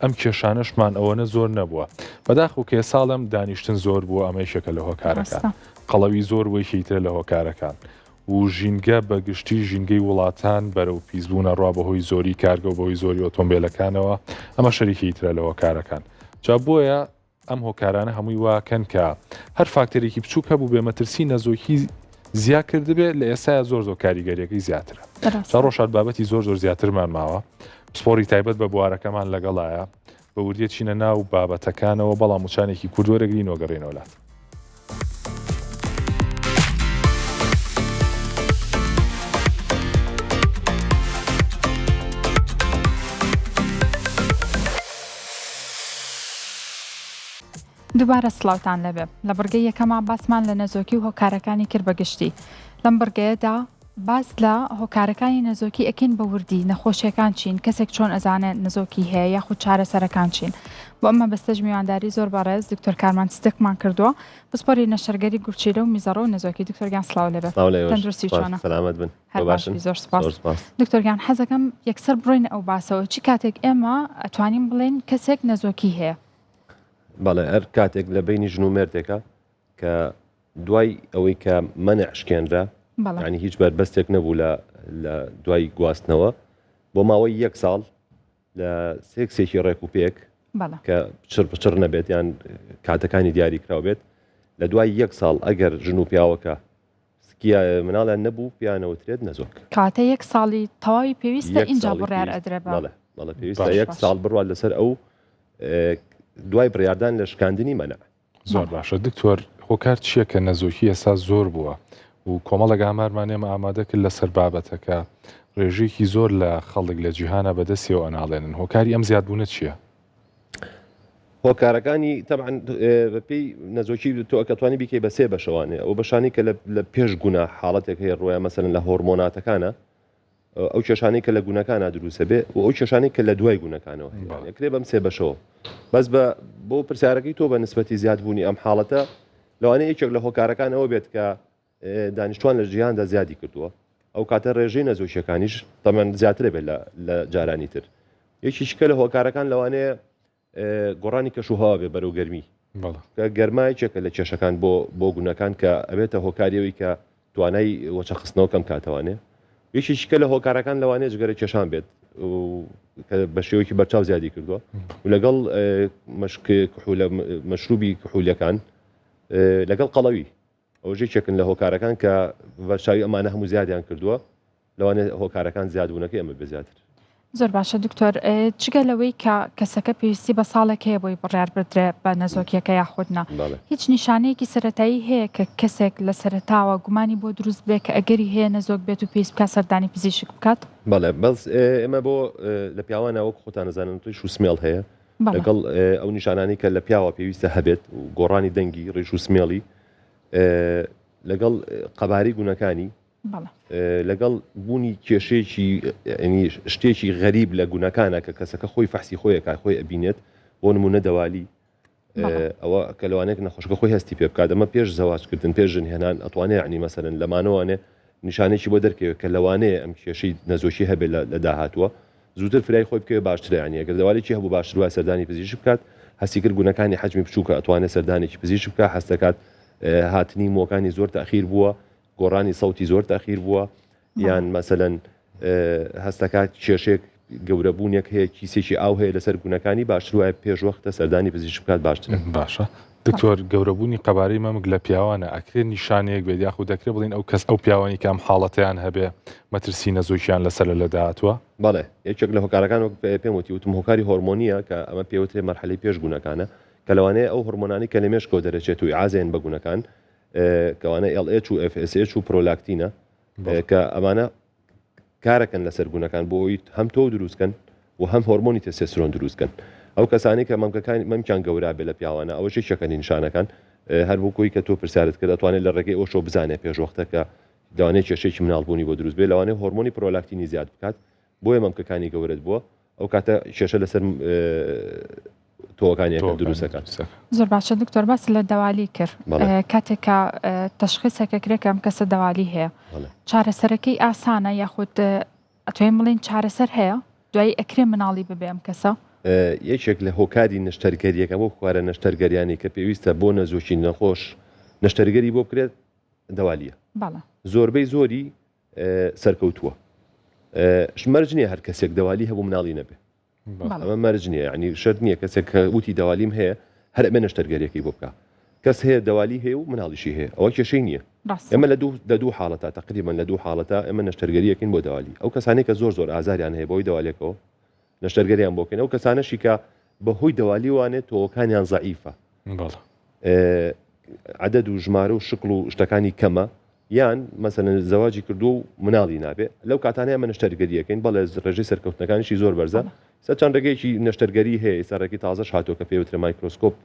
ئەم کێشانەشمان ئەوەنە زۆر نەبووە بەداخ و کێ ساڵم دانیشتن زۆر بووە ئەمە یەکێکە لە هۆکارەکان قەڵەوی زۆر وەیشی ترە لە هۆکارەکان و ژینگە بە گشتی ژینگەی وڵاتان بەرەو پیسبوونە ڕوا بەهۆی زۆری کارگە و بەهۆی زۆری ئۆتۆمبیلەکانەوە ئەمە شەریکی ترە لە هۆکارەکان جا بۆیە ئەم هۆکارانە هەمووی واکەن کە هەر فاکتەرێکی بچووک هەبوو بێ مەترسی نەزۆکی زیا کردبێ لە ئێستایا زۆر زۆر کاریگەریەکەی زیاترە. جا ڕۆژهات بابەتی زۆر زۆر زیاترمان ماوە پسپۆڕی تایبەت بە بوارەکەمان لەگەڵایە بە وردیە چینە ناو بابەتەکانەوە بەڵام وچانێکی کورد وەرەگرین و گەڕێنەوە لات. دووبارە سڵاوتان لێبێ. لە بڕگەی یەکەما باسمان لە نەزۆکی و هۆکارەکانی کرد بە گشتی. لەم بڕگەیەدا باس لە هۆکارەکانی نەزۆکی ئەکەین بە وردی، نەخۆشیەکان چین، کەسێک چۆن ئەزانێ نەزۆکی هەیە یاخود چارەسەرەکان چین. بۆ ئەم مەبەستەش میوانداری زۆر بەڕێز دکتۆر کارمەند سدقمان کردووە، پسپۆری نەشتەرگەری گورچیلە و میزەڕۆ و نەزۆکی. دکتۆر گیان سڵاو لێبێ. سڵاو لە ئێوەش. تەندروستی سپاس. چۆنە؟ سەلامەت بن. هەر تۆ باش باشن؟ بی زۆر سپاس. زۆر سپاس. دکتۆر گیان حەزەکەم یەکسەر بڕۆینە ئەو باسەوە چ کاتێک ئێمە ئەتوانین بڵێین کەسێک نەزۆکی هەیە؟ بەڵێ هەر کاتێک لە بەینی ژن و مێردێکە کە دوای ئەوەی کە مەنع شکێنرا بەڵێ. یعنی هیچ بەربەستێک نەبوو لە لە دوای گواستنەوە بۆ ماوەی یەک ساڵ لە سێکسێکی ڕێک و پێک بەڵێ. کە چڕ بچڕ نەبێت یان کاتەکانی دیاری کراو بێت لە دوای یەک ساڵ ئەگەر ژن و پیاوەکە سکیا مناڵیان نەبوو پێیان ئەوترێت نەزۆک. کەواتە یەک ساڵی تەواوی پێویستە یەک ئینجا ساڵی بڕیار پێویست ئەدرێ بە بەڵێ بەڵێ پێویستە باش. یەک باش. ساڵ بڕوات لەسەر ئەو دوای بڕیاردان لە شکاندنی مەنع. زۆر بەڵێ. باشە دکتۆر هۆکار چییە کە نەزۆکی ئێستا زۆر بووە و کۆمەڵێک ئامارمان ئێمە ئامادە کرد لەسەر بابەتەکە ڕێژەیەکی زۆر لە خەڵک لە جیهانا بەدەستیەوە ئەناڵێنن هۆکاری ئەم زیادبوونە چییە؟ هۆکارەکانی تەبعەن بەپێی نەزۆکی تۆ ئەکەتوانی بیکەی بە سێ بەشەوانێ ئەو بەشانی کە لە پێش گونا حاڵەتێک هەیە ڕۆیە مەسەلەن لە هۆرمۆناتەکانە ئەو کێشانەی کە لە گونەکانە دروستە بێ و ئەو کێشانەی کە لە دوای گونەکانەوە هەیە کرێ بەم سێ بەشەوە بەس بە بۆ پرسیارەکەی تۆ بە نسبەتی زیادبوونی ئەم حاڵەتە لەوانەیە یەکێک لە هۆکارەکان ئەوە بێت کە دانیشتوان لە جیهاندا زیادی کردووە ئەو کاتە ڕێژەی نەزۆکیەکانیش تەمەن زیاترە بێت لە جارانی تر یەکیشکە لە هۆکارەکان لەوانەیە گۆڕانی کەش و هەوا بێ بەرەو گەرمی کە گەرما یەکێکە لە کێشەکان بۆ بۆ گونەکان کە ئەبێتە هۆکاریەوەی کە توانای وەچەخستنەوە کەم کاتەوانێ یەکێکیکە لە هۆکارەکان لەوانەیە جگەرە کێشان بێت کە بە شێوەیەکی بەرچاو زیادی کردووە و لەگەڵ مشک کحولە مەشروبی کحولیەکان لەگەڵ قەڵەوی ئەوەش یەکێکن لە هۆکارەکان کە بەرچاوی ئەمانە هەموو زیادیان کردووە لەوانەیە هۆکارەکان زیادبوونەکەی ئەمە بێ زیاتر. زۆر باشە دکتۆر جگە لەوەی کە کەسەکە پێویستی بە ساڵێک هەیە بۆی بڕیار بدرێ بە نەزۆکیەکە یاخود نا هیچ نیشانەیەکی سەتایی هەیە کە کەسێک لە سەرەتاوە گومانی بۆ دروست بێ کە ئەگەری هەیە نەزۆک بێت و پێویست بکات سەردانی پزیشک بکات؟ بەڵێ بەس ئێمە بۆ لە پیاوانە وەک خۆتان ئەزانن ڕیش و سمێڵ هەیە لەگەڵ ئەو نیشانانەی کە لە پیاوە پێویستە هەبێت و گۆڕانی دەنگی ڕیش و سمێڵی لەگەڵ قەبارەی گونەکانی لەگەڵ بوونی کێشەیەکی شتێکی غەریب لە گونەکانە کە کەسەکە خۆی فەحسی خۆیەکە خۆی ئەبینێت بۆ نمونە دەوالی ئەوە کە لەوانەیە نەخۆشەکە خۆی هەستی پێ بکات ئەمە پێش زەواجکردن پێش ژن هێنان ئەتوانێ یعنی مەسەلەن لەمانەوانێ نیشانێکی بۆ دەرکەوێت کە لەوانەیە ئەم کێشەی نەزۆکی هەبێت لە داهاتووە زووتر فرای خۆی بکەوێت باشترە یعنی ئەگەر دەوالێکی هەبوو باشتر وایە سەردانی پزیشک بکات هەستی کرد گونەکانی حەجمی بچووکە ئەتوانێت سەردانێکی پزیشک بکات هەست دەکات هاتنی مووەکانی زۆر تاخیر بووە گۆڕانی سەوتی زۆر تاخیر بووە یان مەسەلەن هەستەکات کێشێک گەورەبوونێک هەیە کیسێکی ئاو هەیە لەسەر گونەکانی باشتر وایە پێش وەختە سەردانی پزیشک بکات باشترە. باشە دکتۆر گەورەبوونی قەبارەی مەمک لە پیاوانە ئەکرێت نیشانەیەک بێت یاخود دەکرێت بڵێین ئەو کەس ئەو پیاوانی کە ئەم حاڵەتەیان هەبێ مەترسی نەزۆکیان لەسەرە لە داهاتووە؟ بەڵێ یەکێک لە هۆکارەکان وەک پێم وتی وتم هۆکاری هۆرمۆنییە کە ئەمە پێوترێ مەرحەلەی پێش گونەکانە کە لەوانەیە ئەو هۆرمۆنانەی کە لە مێشکەوە دەرەچێت و ئیعازێن بە گونەکان کەوانە LH و FSH و پرۆلاکتینە کە ئەمانە کارەکەن لەسەر گونەکان بۆ ئەوی هەم تۆ دروستکەن و هەم هۆرمۆنی تێستۆسترۆن دروستکەن ئەو کەسانی کە مەمکەکان مەمکیان گەورا بێ لە پیاوانە ئەوەش یەکێکە نیشانەکان هەر بۆ کۆی کە تۆ پرسیارت کرد ئەتوانێت لە ڕێگەی ئەوشەوە بزانێت پێشوەختە کە لەوانەیە کێشێکی مناڵبوونی بۆ دروست بێ لەوانەیە هۆرمۆنی پرۆلاکتینی زیاد بکات بۆیە مەمکەکانی گەورەت بووە ئەو کاتە کێشە لەسەر. تۆوەکانی ئەکەن دروست ئەکات. زۆر باشە دکتۆر باست لە دەوالی کرد کاتێک کە تەشخیسێک ئەکرێت کە ئەم کەسە دەوالی هەیە چارەسەرەکەی ئاسانە یاخود ئەتوانین بڵێین چارەسەر هەیە دوایی ئەکرێ مناڵی ببێ ئەم کەسە؟ یەکێک لە هۆکاری نەشتەرگەریەکە بۆ کوارە نەشتەرگەریانی کە پێویستە بۆ نەزۆکی نەخۆش نەشتەرگەری بۆ بکرێت دەوالیە زۆربەی زۆری سەرکەوتووە مەرج نییە هەر کەسێک دەوالی هەبوو مناڵی نەبێ ئەمە مەرج نییە یعنی شەرت نییە کەسێک کە وتی دەوالیم هەیە هەر ئەبێ نەشتەرگەریەکەی بۆ بکە کەس هەیە دەوالی هەیە و مناڵیشی هەیە ئەوە کێشەی نییە ئێمە لە دوو لە دوو حاڵەتە تقریبا لە دوو حاڵەتە ئێمە نەشتەرگەریەکەین بۆ دەوالی ئەو کەسانی کە زۆر زۆر ئازاریان هەیە بۆی دەوالێکەوە نەشتەرگەریان بۆکەین ئەو کەسانەشی کە بەهۆی دەوالیوانێ تۆوەکانیان زەعیفە عدد و ژمارە و شکڵ و شتەکانی کەمە یان مەسەلەن زەواجی کردووە و مناڵی نابێ لەو کاتانەی ئەمە نەشتەرگەریەکەین بەڵێ ڕێژەی سەرکەوتنەکانیشی زۆر بەرزە سە چەند ڕێگەیەکی نەشتەرگەری هەیە ئێستا ڕێگەی تازەش هاتووە کە پێی وترێ مایکرۆسکۆپ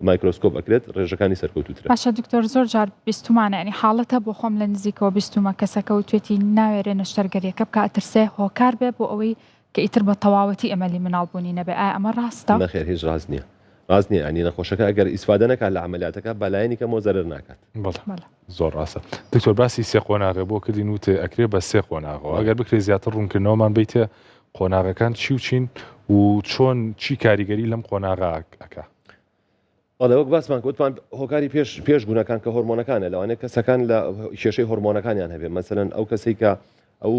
مایکرۆسکۆپ ئەکرێت ڕێژەکانی سەرکەوتووترە. باشە دکتۆر زۆر جار بیستومانە یانی حاڵەتە بۆ خۆم لە نزیکەوە بیستومە کەسەکە وتوێتی ناوێرێ نەشتەرگەریەکە بکا ئەترسێ هۆکار بێ بۆ ئەوەی کە ئیتر بە تەواوەتی ئەمەلی مناڵ بوونی نەبێ ئایا ئەمە ڕاستە؟ نەخێر هیچ ڕاست نییە ڕاست نییە یانی نەخۆشەکە ئەگەر ئیسفادە نەکات لە عەمەلیاتەکە بە لایەنی کەمەوە زەرەر ناکات. بەڵێ زۆر ڕاستە دکتۆر باسی سێ قۆناغێ بۆ کردین وتێ ئەکرێ بە سێ قۆناغەوە ئەگەر بکرێ زیاتر ڕوونکردنەوەمان بیتێ قۆناغەکان چی و چین و چۆن چی کاریگەری لەم قۆناغا ئەکا؟ بەڵێ وەک باسمان کرد وتمان هۆکاری پێش پێش گونەکان کە هۆرمۆنەکانە لەوانەیە کەسەکان لە کێشەی هۆرمۆنەکانیان هەبێ مەسەلەن ئەو کەسەی کە ئەو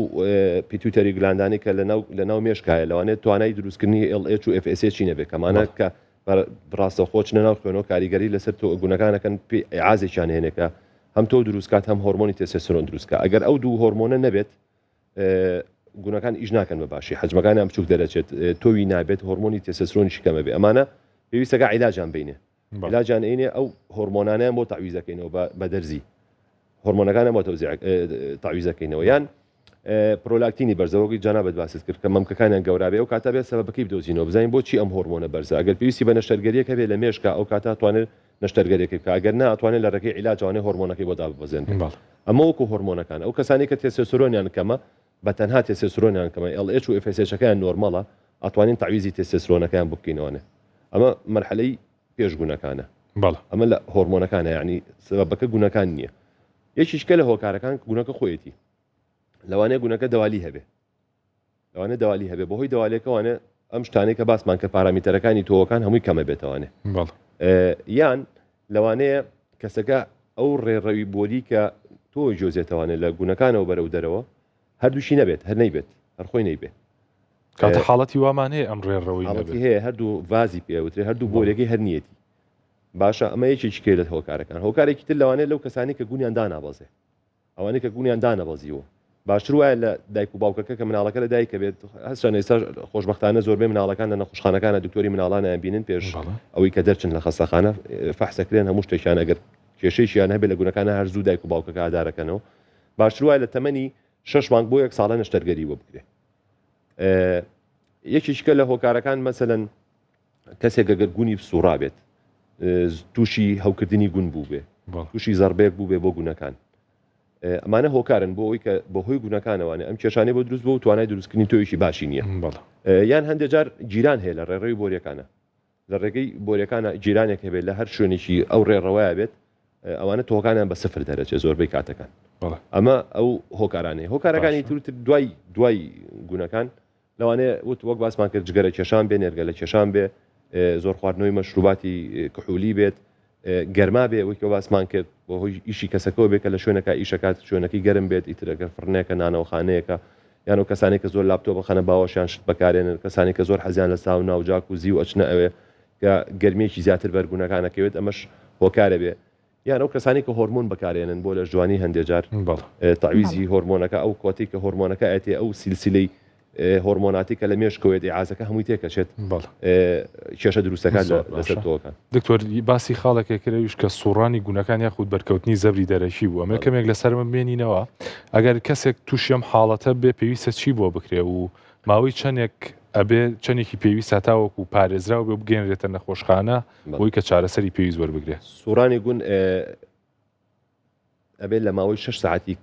pituitary gland انەی کە لە ناو لە ناو مێشکایە لەوانەیە توانای دروستکردنی LH و FSH نەبێ کەمانە کە ڕاستەوخۆ چنە ناو خوێنەوە کاریگەری لەسەر تۆ گونەکانەکەن پێ ئازێکیان هێنێکە هەم تۆ دروستکات هەم هۆرمۆنی تێسێسرۆن دروستکە ئەگەر ئەو دوو هۆرمۆنە نەبێت گونەکان ئیش ناکەن بە باشی حەجمەکانیان بچوک دەرەچێت تۆوی نابێت هۆرمۆنی تێسێسرۆنیشی کەمە بێ ئەمانە پێویستەکە عیلاجیان بینێ عیلاجیان ئەینێ ئەو هۆرمۆنانیان بۆ تەعویزەکەینەوە بە دەرزی هۆرمۆنەکانیان بۆ تەعویزەکەینەوە یان پرۆلاکتینی بەرزەوەگی جەنابەت باست کرد کە مەمکەکانیان گەورابێ ئەو کاتە بێت سەبەبەکەی بدۆزینەوە بزانین بۆچی ئەم هۆرمۆنە بەرزە ئەگەر پێویستی بە نەشتەرگەریەک هەبێ لە مێشکا ئەو کاتە توانێت نەشتەرگەریەکەی بکا ئەگەر نا ئەتوانێت لە ڕێگەی عیلاجەوانێ هۆرمۆنەکەی بۆ داببەزێنرێت ئەمە وەکو هۆرمۆنەکان ئەو کەسانەی کە تێسێسرۆنیان کەمە بە تەنها تێسێسرۆنیان کەمە LH و FSH ەکەیان نۆرمەڵە ئەتوانین تەعویزی تێسێسرۆنەکەیان بۆ بکەینەوانێ ئەمە مەرحەلەی پێش گونەکانە بەڵێ ئەمە لە هۆرمۆنەکانە یعنی سەبەبەکە گونەکان نییە یەکیشکە لە هۆکارەکان گونەکە خۆیەتی لەوانەیە گونەکە دەوالی هەبێ لەوانەیە دەوالی هەبێ بەهۆی دەوالێکەوانێ ئەم شتانەی کە باسمان کە پارامیتەرەکانی تۆوەکان هەمووی کەمە بێتەوانێ یان لەوانەیە کەسەکە ئەو ڕێڕەوی بۆری کە تۆ جۆزێتەوانێ لە گونەکانەوە بەرەو دەرەوە هەردووشی نەبێت هەر نەیبێت هەر خۆی نەیبێ کاتە حاڵەتی وامان هەیە ئەم ڕێڕەوەی حاڵەتی هەیە هەردوو ڤازی پێوترێ هەردوو بۆرەکەی هەر نیەتی باشە ئەمە یەکێکی کێ لە هۆکارەکان هۆکارێکی تر لەوانەیە لەو کەسانی کە گونیان دانابەزێ ئەوانەی کە گونیان دانەبەزیوە باشتر وایە لە دایک و باوکەکە کە مناڵەکە لە دایکە بێت هەستان ئێستا خۆشببختانە زۆربەی مناڵەکان لە نەخۆشخانەکانە دکتۆری مناڵانیان بینن پێش ئەوەی کە دەرچن لە خەستەخانە فەحسەکرێن هەموو شتێکیان ئەگەر کێشەیەکیان هەبێت لە گونەکانە هەر زوو دایک و باوکەکە ئادارەکەنەوە باشتر وایە لە تەمەنی شەش مانگ بۆ یەک ساڵە نەشتەرگەری بۆ بکرێ یەکێکە لە هۆکارەکان مەسەلەن کەسێک ئەگەر گونی سوڕابێت تووشی هەوکردنی گون بوو بێ تووشی زەربەیەک بوو بێ بۆ گونەکان ئەمانە هۆکارن بۆ ئەوی کە بەهۆی گونەکانەوانێ ئەم کێشانەی بۆ دروست بۆ و توانای دروستکردنی تۆیەکی باشی نییە یان هەندێک جار گیران هەیە لە ڕێڕەوی بۆریەکانە لە ڕێگەی بۆریەکانە گیرانێک هەبێت لە هەر شوێنێکی ئەو ڕێڕەوەیە بێت ئەوانە تۆکانیان بە سفر دەرەچێت زۆربەی کاتەکان ئەمە ئەو هۆکارانەی هۆکارەکانی تر دوای دوای گونەکان لەوانەیە وت وەک باسمان کرد جگەرە کێشان بێ، نێرگەلە کێشان بێ، زۆر خواردنەوەی مەشروباتی کحولی بێت، گەرما بێ وەک باسمان کرد بۆ هۆی ئیشی کەسەکەەوە بێ کە لە شوێنەکە ئیشەکات شوێنەکەی گەرم بێت ئیتر ئەگەر فڕنێکە نانەوەخانەیەکە یان ئەو کەسانێک کە زۆر لاپتۆپ بخەنە باوەشیان شت بەکارێنن کەسانی کە زۆر حەزیان لە ساونا و جاکوزی و ئەچنە ئەوێ کە گەرمیەکی زیاتر بەرگونەکانەکەوێت ئەمەش هۆکارە بێ یان ئەو کەسانەی کە هۆرمۆن بەکارێنن بۆ لەشجوانی هەندێ جار تەعویزی هۆرمۆنەکە ئەو کۆتەی کە هۆرمۆنەکە ئەتێ ئەو سیلسیلەی هۆرمۆناتی کە لە مێشکەوەیەت ئیعازەکە هەمووی تێکەچێت کێشە دروستەکان لەسەر تۆکان. دکتۆر باسی خاڵێکێ کرد ئەویش کە سوڕانی گونەکان یاخود بەرکەوتنی زەبری دەرەکی بوو ئەمە کەمێک لەسەرمە بمێنینەوە ئەگەر کەسێک تووشی ئەم حاڵەتە بێ پێویستە چی بۆ بکرێ و ماوەی چەندێک ئەبێ چەندێکی پێویستە تاوەکو پارێزراو بێ بگەێنرێتە نەخۆشخانە بۆی کە چارەسەری پێویست وەربگرێ. سوڕانی گون ئەبێت لە ماوەی شەش سەعاتی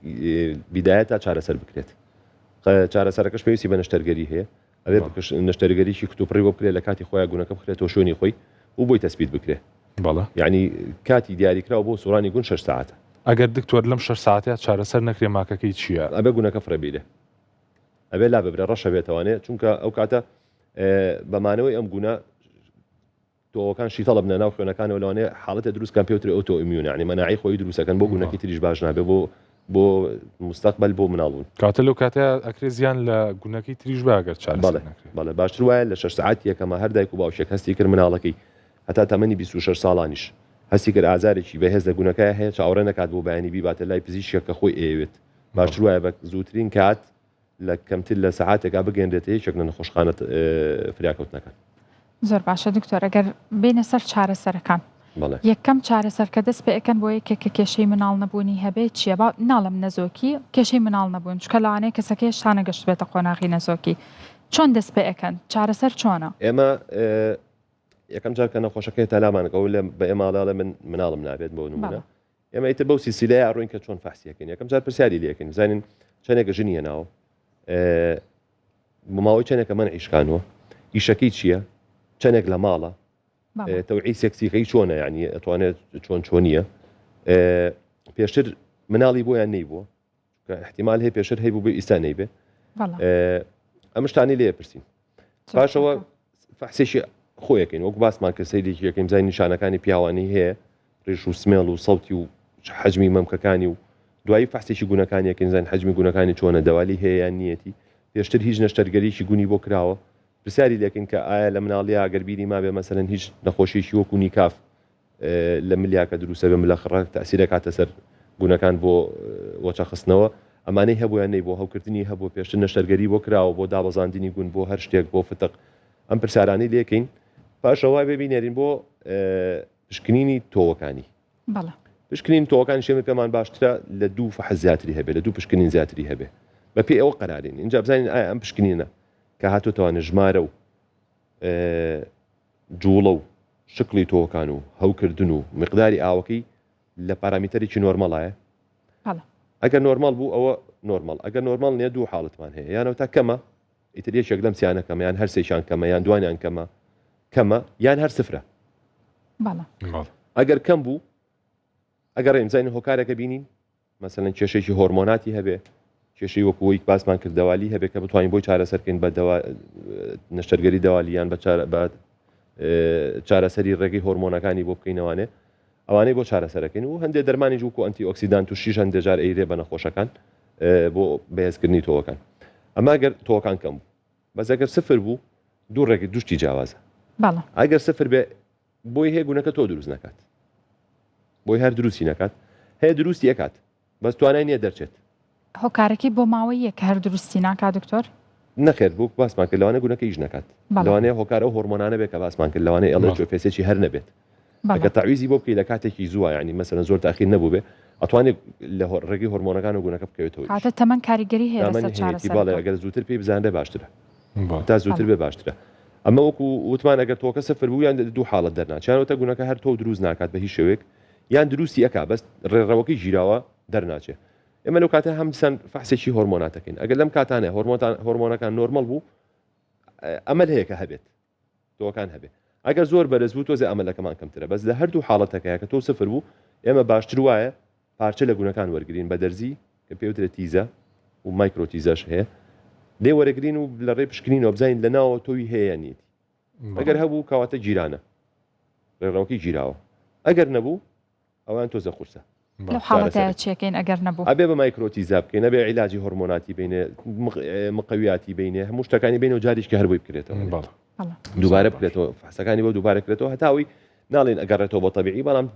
بیدایەتا چارەسەر بکرێت. چارەسەرەکەش پێویستی بە نەشتەرگەری هەیە. ئەبێ نەشتەرگەریی کتوپڕی بۆ بکرێت لە کاتی خۆیان گونەکە بخرێتەوە شوێنی خۆی. و بۆی تەسبیت بکرێ. بەڵێ. یەعنی کاتی دیاریکراو بۆ سوڕانی گون شەش سەعاتە. ئەگەر دکتۆر لەم شەش سەعاتەیا چارەسەر نەکرێ ماکەکەی چیە؟ ئەبێ گونەکە فڕێ بیرێ. ئەبێ لا ببرێ ڕەشە بێتەوانێ چونکە ئەو کاتە بە مانەوەی ئەم گونە تۆوەکان شیتەڵە بنە ناو خوێنەکانەوە لەوانەیە حاڵەتێ دروست کەن پێوترێ autoimmune یانی مەناعەی خۆی دروستەکەن بۆ گونەکی تریش باش نابێ بۆ بۆ مستەقبل بۆ مناڵ بوون. کەواتە لەو کاتەیا ئەکرێ زیان لە گونەکەی تریش با گەر چارەسەر بەڵێ نەکرێ. بەڵێ باشتر وایە لە شەش سەعاتی یەکەما هەر دایک و باوکێک هەستی کرد مناڵەکەی هەتا تەمەنی 26 ساڵانیش هەستی کرد ئازارێکی بەهێز لە گونەکەیا هەیە چاوەڕێ نەکات بۆ بەیانی بیباتە لای پزیشکێک کە خۆی ئەیەوێت باشتر وایە بە زووترین کات لە کەمتر لە سەعاتێکا بگەیەنرێتە یەکێک لە نەخۆشخانە فریاکەوتنەکان. زۆر باشە دکتۆر ئەگەر بێینە سەر چارەسەرەکان بەڵێ. یەکەم چارەسەر کە دەست پێ ئەکەن بۆ یەکێک کە کێشەی مناڵ نەبوونی هەبێ چییە؟ با ناڵێم نەزۆکی کێشەی مناڵ نەبوون چونکە لەوانەیە کەسەکە هێشتا نەگەشتبێتە قۆناغی نەزۆکی چۆن دەست پێ ئەکەن؟ چارەسەر چۆنە؟ ئێمە یەکەم جار کە نەخۆشەکە هێتا لامان ئەو لە بە ئێمە ئەڵێ من مناڵم نابێت بۆ نمونە ئێمە ئیتر بەو سیسیلەیە ئەڕۆین کە چۆن فەحسی ئەکەین یەکەم جار پرسیاری لێ ئەکەین بزانین چەندێک ژنی هێناوە بۆ ماوەی چەندێکە مەنعی شکانوە ئیشەکەی چییە چەندێک لە ماڵە تەوعی سێکسیەکەی چۆنە یعنی ئەتوانێت چۆن چۆنیە پێشتر مناڵی بۆیان نەیبووە چونکە احتیمال هەیە پێشتر هەیبوو بێ ئیستا نەیبێ ئەم شتانی لێ پرسین پاشەوە فەحسێکی خۆیەکەین وەک باسمان کە سەیرێکی یەکەین بزانین نیشانەکانی پیاوانی هەیە ڕیش و سمێڵ و سەوتی و حەجمی مەمکەکانی و دوایی فەحسێکی گونەکانی یەکەین زانین حەجمی گونەکانی چۆنە دەوالی هەیە یان نیەتی پێشتر هیچ نەشتەرگەریی گونی بۆ کراوە پرسیاری لێکەین کە ئایا لە مناڵیا گەر بیری مابێ مەسەلەن هیچ نەخۆشیێکی وەکو نیکاف لە ملیا کە دروستە بێ ملە خڕە تەئسیر ئەکاتە سەر گونەکان بۆ وەچە خستنەوە ئەمانەی هەبوو یان نەیبوو هەوکردنی هەبوو پێشتر نەشتەرگەری بۆ کراوە بۆ دابەزاندنی گون بۆ هەر شتێک بۆ فتق ئەم پرسیارانەی لێکەین پاشەوە بێ بینێرین بۆ پشکنینی تۆوەکانی بەڵێ پشکنین تۆوەکانی شێمە پێمان باشترە لە دوو فەحس زیاتری هەبێ لە دوو پشکنین زیاتری هەبێ بە پێی ئەوە قەرارین اینجا بزانین ئایا ئەم پشکنینە کە هاتوتەوانە ژمارە و جوڵە و شکڵی تۆوەکان و هەوکردن و مقداری ئاوەکەی لە پارامیتەرێکی نۆرمەڵایە؟ بەڵێ. ئەگەر نۆرمەڵ بوو ئەوە نۆرمەڵ، ئەگەر نۆرمەڵ نییە دوو حاڵەتمان هەیە یانەوە تا کەمە ئیتر یەکێک لەم سیانە کەمە یان هەر سێکیان کەمە یان دوانیان کەمە کەمە یان هەر سفرە. بەڵێ. بەڵێ. ئەگەر کەم بوو ئەگەڕێین بزانین هۆکارەکە بینین مەسەلەن کێشەیەکی هۆرمۆناتی هەبێ، کێشەی وەکو وەی باسمان کرد دەوالی هەبێ کە بتوانین بۆی چارەسەر کەین بە دەوا نەشتەرگەری دەوالی یان بە بە چارەسەری ڕێگەی هۆرمۆنەکانی بۆ بکەینەوانێ ئەوانەی بۆ چارەسەرەکەین و هەندێک دەرمانی وەکو ئەنتی ئۆکسیدانت و شیش هەندێک جار ئەیرێ بە نەخۆشەکان بۆ بەهێزکردنی تۆوەکان ئەمە گەر تۆوەکان کەم بوو بەس ئەگەر سفر بوو دوو ڕێگە دوشتی جیاوازە ئەگەر سفر بێ بۆی هەیە گونەکە تۆ دروست نەکات بۆی هەر دروستی نەکات هەیە دروستی ئەکات بەس توانای نییە دەرچێت. هۆکارەکەی بۆ ماوەییە کە هەر دروستی ناکات دکتۆر؟ نەخێر بووک باسمان کرد لەوانەیە گونەکە ئیش نەکات لەوانەیە هۆکار ئەو هۆرمۆنانە بێت کە باسمان کرد لەوانەیە LH و FSH هەر نەبێت ئەگەر تەعویزی بۆ بکەی لە کاتێکی زووە یعنی مەسەلەن زۆر تاخیر نەبووبێ ئەتوانێت لە ڕێگەی هۆرمۆنەکان و گونەکە بکەوێتەوە کاتە تەمەن کاریگەری هەیە لەسەر چارەسەرەکە؟ بەڵێ ئەگەر زووتر پێی بزانرێ باشترە. تا زووتر بێ باشترە ئەمە وەکو وتمان ئەگەر تۆکە سفر بوو یان دوو حاڵەت دەرناچێت یان وتە گونەکە هەر تۆ دروست ناکات بە هیچ شێوەیەک یان دروستی ئەکا بەس ڕێڕەوەکەی گیراوە دەرناچێ ئێمە لەو کاتە هەم سەن فەحسێکی هۆرمۆناتەکەین ئەگەر لەم کاتانە هۆرمۆنتان هۆرمۆنەکان نۆرمەڵ بوو ئەمەل هەیە کە هەبێت تۆکان هەبێت ئەگەر زۆر بەرز بوو تۆزێ ئەمەلەکەمان کەمترە بەس لە هەردوو حاڵەتەکەیە کە تۆ سفر بوو ئێمە باشتر وایە پارچە لە گونەکان وەرگرین بە دەرزی کە پێوترێت TESE و micro TESE ش هەیە لێ وەرەگرین و لە ڕێی پشکنینەوە بزانین لە ناوە تۆوی هەیە یان نیەتی ئەگەر هەبوو کەواتە گیرانە ڕێڕەوەکەی گیراوە ئەگەر نەبوو ئەوان تۆزە قورسە لەو حاڵەتە چێکەین ئەگەر نەبوو ئەبێ بە micro TESE بکەین ئەبێ عیلاجی هۆرمۆناتی بینێ مقەویاتی بینێ هەموو شتەکانی بینەوە جاریشکە هەر بۆی بکرێتەوە دووبارە بکرێتەوە فحسەکانی بۆ دووبارە کرێتەوە هەتاوی ناڵێن ئەگەڕێتەوە بۆ تەبیعی بەڵام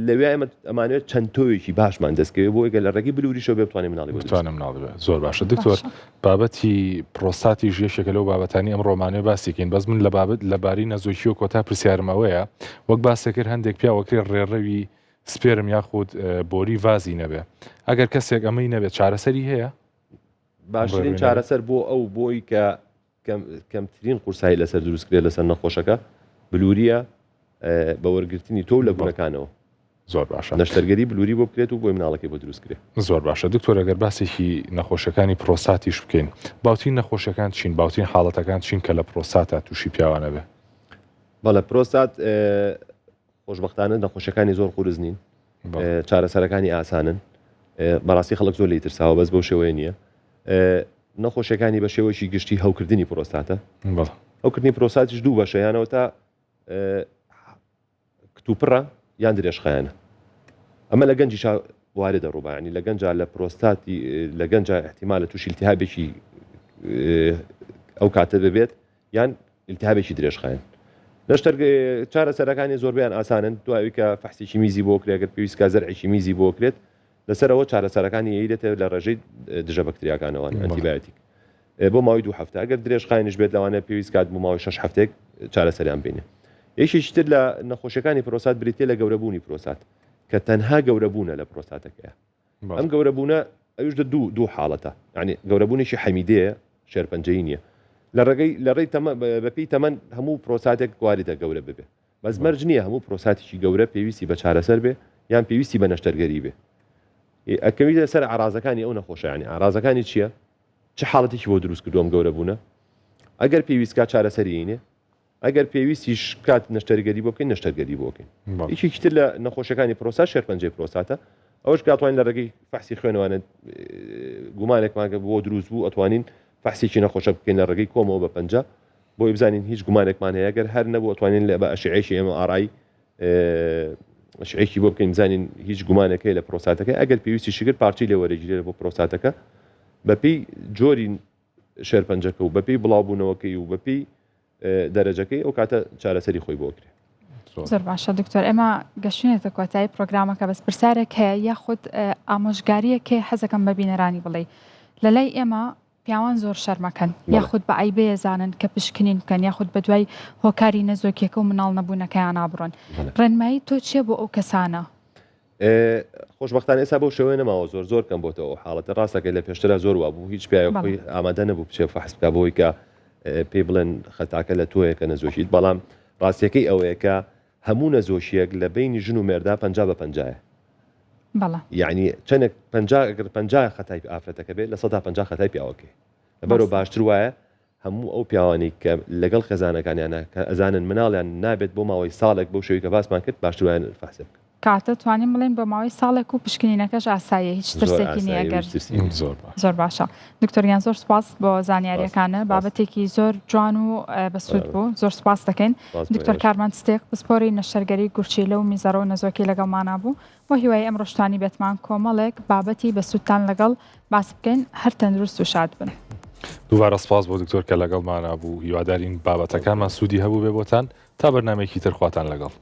لەوێ ئێمە ئەمانەوێت چەند تۆوێکی باشمان دەستکەوێت بۆ ئەگەر لە ڕێگەی بلوریشەوە بێ بتوانین مناڵی بۆ دروست بتوانم مناڵی بێ زۆر باشە دکتۆر باشە. بابەتی پرۆستاتیش یەکێکە لەو بابەتانی ئەم ڕۆمانەیە باسی کەین بەس من لە بابەت لە باری نەزۆکیەوە کۆتا پرسیارم ئەوەیە وەک باسێ کرد هەندێک پیاو ئەکرێ ڕێڕەوی sperm یاخود اه، بۆری ڤازی نەبێ ئەگەر کەسێک ئەمەی نەبێت چارەسەری هەیە باشترین ڕێڕەوی نەبێت چارەسەر بۆ ئەو بۆی کە کەمترین قورسایی لەسەر دروست کرێت لەسەر نەخۆشەکە بلوریە بە وەرگرتنی تۆو لە گونەکانەوە. زۆر باشە. نەشتەرگەری بلوری بۆ بکرێت و بۆی مناڵەکەی بۆ دروست کرێ. زۆر باشە دکتۆر ئەگەر باسێکی نەخۆشیەکانی پرۆستاتیش بکەین باوترین نەخۆشیەکان چین باوترین حاڵەتەکان چین کە لە پرۆستاتا توشی پیاوان ئەبێ؟ بەڵێ پرۆستات خۆشبەختانە نەخۆشیەکانی زۆر قورس نین چارەسەرەکانی ئاسانن بەڕاستی خەڵک زۆر لی ترساوە بەس بەو شێوەیە نییە نەخۆشیەکانی بە شێوەیەکی گشتی هەوکردنی پرۆستاتە هەوکردنی پرۆساتیش دوو بەشە یانەوە تا کتوپڕە یان درێژخایەنە ئەمە لە گەنجی واردە ڕووبانی لە گەنجا لە پرۆستاتی لە گەنجا احتیمالە تووشی التهابێکی ئەو کاتە ببێت یان ئیلتیهابێکی درێژخایەن. نەشتەر چارەسەرەکانی زۆربەیان ئاسانن، دوای ئەوی کە فەحسێکی میزی بۆ کرێت، گەر پێویست کا زەرعێکی میزی بۆ کرێت، لەسەرەوە چارەسەرەکانی یەیرێتە لە ڕێژەی دژە بەکتریاکانەوە، ئەنتیبایۆتیک بۆ ماوەی دوو هەفتە، ئەگەر درێژخایەنیش بێت لەوانەیە پێویست کات بۆ ماوەی شەش هەفتەیەک چارەسەریان بینێ. یەکێکی تر لە نەخۆشیەکانی پرۆسات بریتیە لە گەورەبوونی پرۆسات کە تەنها گەورەبوونە لە پرۆساتەکەیە. ئەم گەورەبوونە ئەویش لە دوو دوو حاڵەتە یعنی گەورەبوونێکی حەمیدەیە شێرپەنجەیی نییە لە ڕێگەی لە ڕێی تەمە بەپێی تەمەن هەموو پرۆساتێک واریدە گەورە ببێ بەس مەرج نییە هەموو پرۆساتێکی گەورە پێویستی بە چارەسەر بێ یان پێویستی بە نەشتەرگەری بێ ئەکەویتە سەر ئارازەکانی ئەو نەخۆشیانی ئارازەکانی چییە چ حاڵەتێکی بۆ دروست کردووە ئەم گەورە بوونە ئەگەر پێویست کا چارەسەریینێ ئەگەر پێویستیش کات نەشتەرگەری بۆ بکەین نەشتەرگەری بۆ بکەین یەکێکی تر لە نەخۆشیەکانی پرۆسات شێرپەنجەی پرۆساتە ئەوش کاتوانین لە ڕێگەی فەحسی خوێنەوانە گومانێکمان کە بۆ دروست بوو ئەتوانین فەحسێکی نەخۆشە بکەین لە ڕێگەی کۆمەوە بە پەنجە بۆی بزانین هیچ گومانێکمان هەیە گەر هەر نەبوو ئەتوانین لە بە ئەشعەیەکی ئێمە ئارای ئەشعەیەکی بۆ بکەین بزانین هیچ گومانێک هەیە لە پرۆساتەکە ئەگەر پێویستی شکر پارچەی لێوەرەگیرێت بۆ پرۆساتەکە بەپێی جۆری شێرپەنجەکە و بەپێی بڵاوبوونەوەکەی و بەپێی دەرەجەکەی ئەو کاتە چارەسەری خۆی بۆ کرێ. زۆر باشە دکتۆر ئێمە گەشتینێتە کۆتایی پرۆگرامەکە بەس پرسیارێک هەیە یاخود ئامۆژگاریەک هەیە حەزەکەم بە بینەرانی بڵێ لە لای ئێمە پیاوان زۆر شەرمەکەن یاخود بە عیبەیە زانن کە پشکنین بکەن یاخود بە دوای هۆکاری نەزۆکیەکە و مناڵ نەبوونەکەیان نابڕۆن ڕێنمایی تۆ چیە بۆ ئەو کەسانە؟ خۆشبەختانە ئێستا بەو شێوەیە نەماوە زۆر زۆر کەم بۆتەوە ئەو حاڵەتە ڕاستەکەی لە پێشترا زۆر وابوو هیچ پیاوێک خۆی ئامادە نەبوو بچێ فەحس بکا بۆی کە پێی بڵێن خەتاکە لە تۆیە کە نەزۆکیت بەڵام ڕاستیەکەی ئەوەیە کە هەموو نەزۆکیەک لە بینی ژن و مێردا پەنجا بە پەنجایە بەڵێ یعنی چەندێک پەنجا ئەگەر پەنجا خەتای ئافرەتەکە بێت 150 خەتای پیاوەکەی لەبەرەوە باشتر وایە هەموو ئەو پیاوانەی کە لەگەڵ خێزانەکانیانە کە ئەزانن مناڵیان نابێت بۆ ماوەی ساڵێک بەو شێوەی کە باسمان کرد باشتر وایە فەحسێ بکەن. کاتە توانین بڵێین بۆ ماوەی ساڵێک و پشکنینەکەش ئاساییە هیچ زۆر ترسێکی نییە ئاساییە و گەر هیچ ترسی نییە. زۆر باش. زۆر باشە دکتۆر گیان زۆر سوپاس بۆ سپاس زانیاریەکانە سپاس بابەتێکی زۆر جوان و بەسوود سلامەت بوو زۆر سوپاس دەکەین سپاس بۆ دکتۆر ئێوەش. کارمەند ستێق پسپۆری نەشتەرگەری گورچیلە و میزەڕۆ و نەزۆکی لەگەڵمانا بوو بۆ هیوای ئەمڕۆش توانیبێتمان کۆمەڵێک بابەتی بەسوودتان لەگەڵ باس بکەین هەر تەندروست و شاد بن. دووبارە سپاس بۆ دکتۆر کە لەگەڵمانا بوو هیوادارین بابەتەکانمان سوودی هەبوو بێ بۆتان تا بەرنامەیەکی تر خواتان لەگەڵ.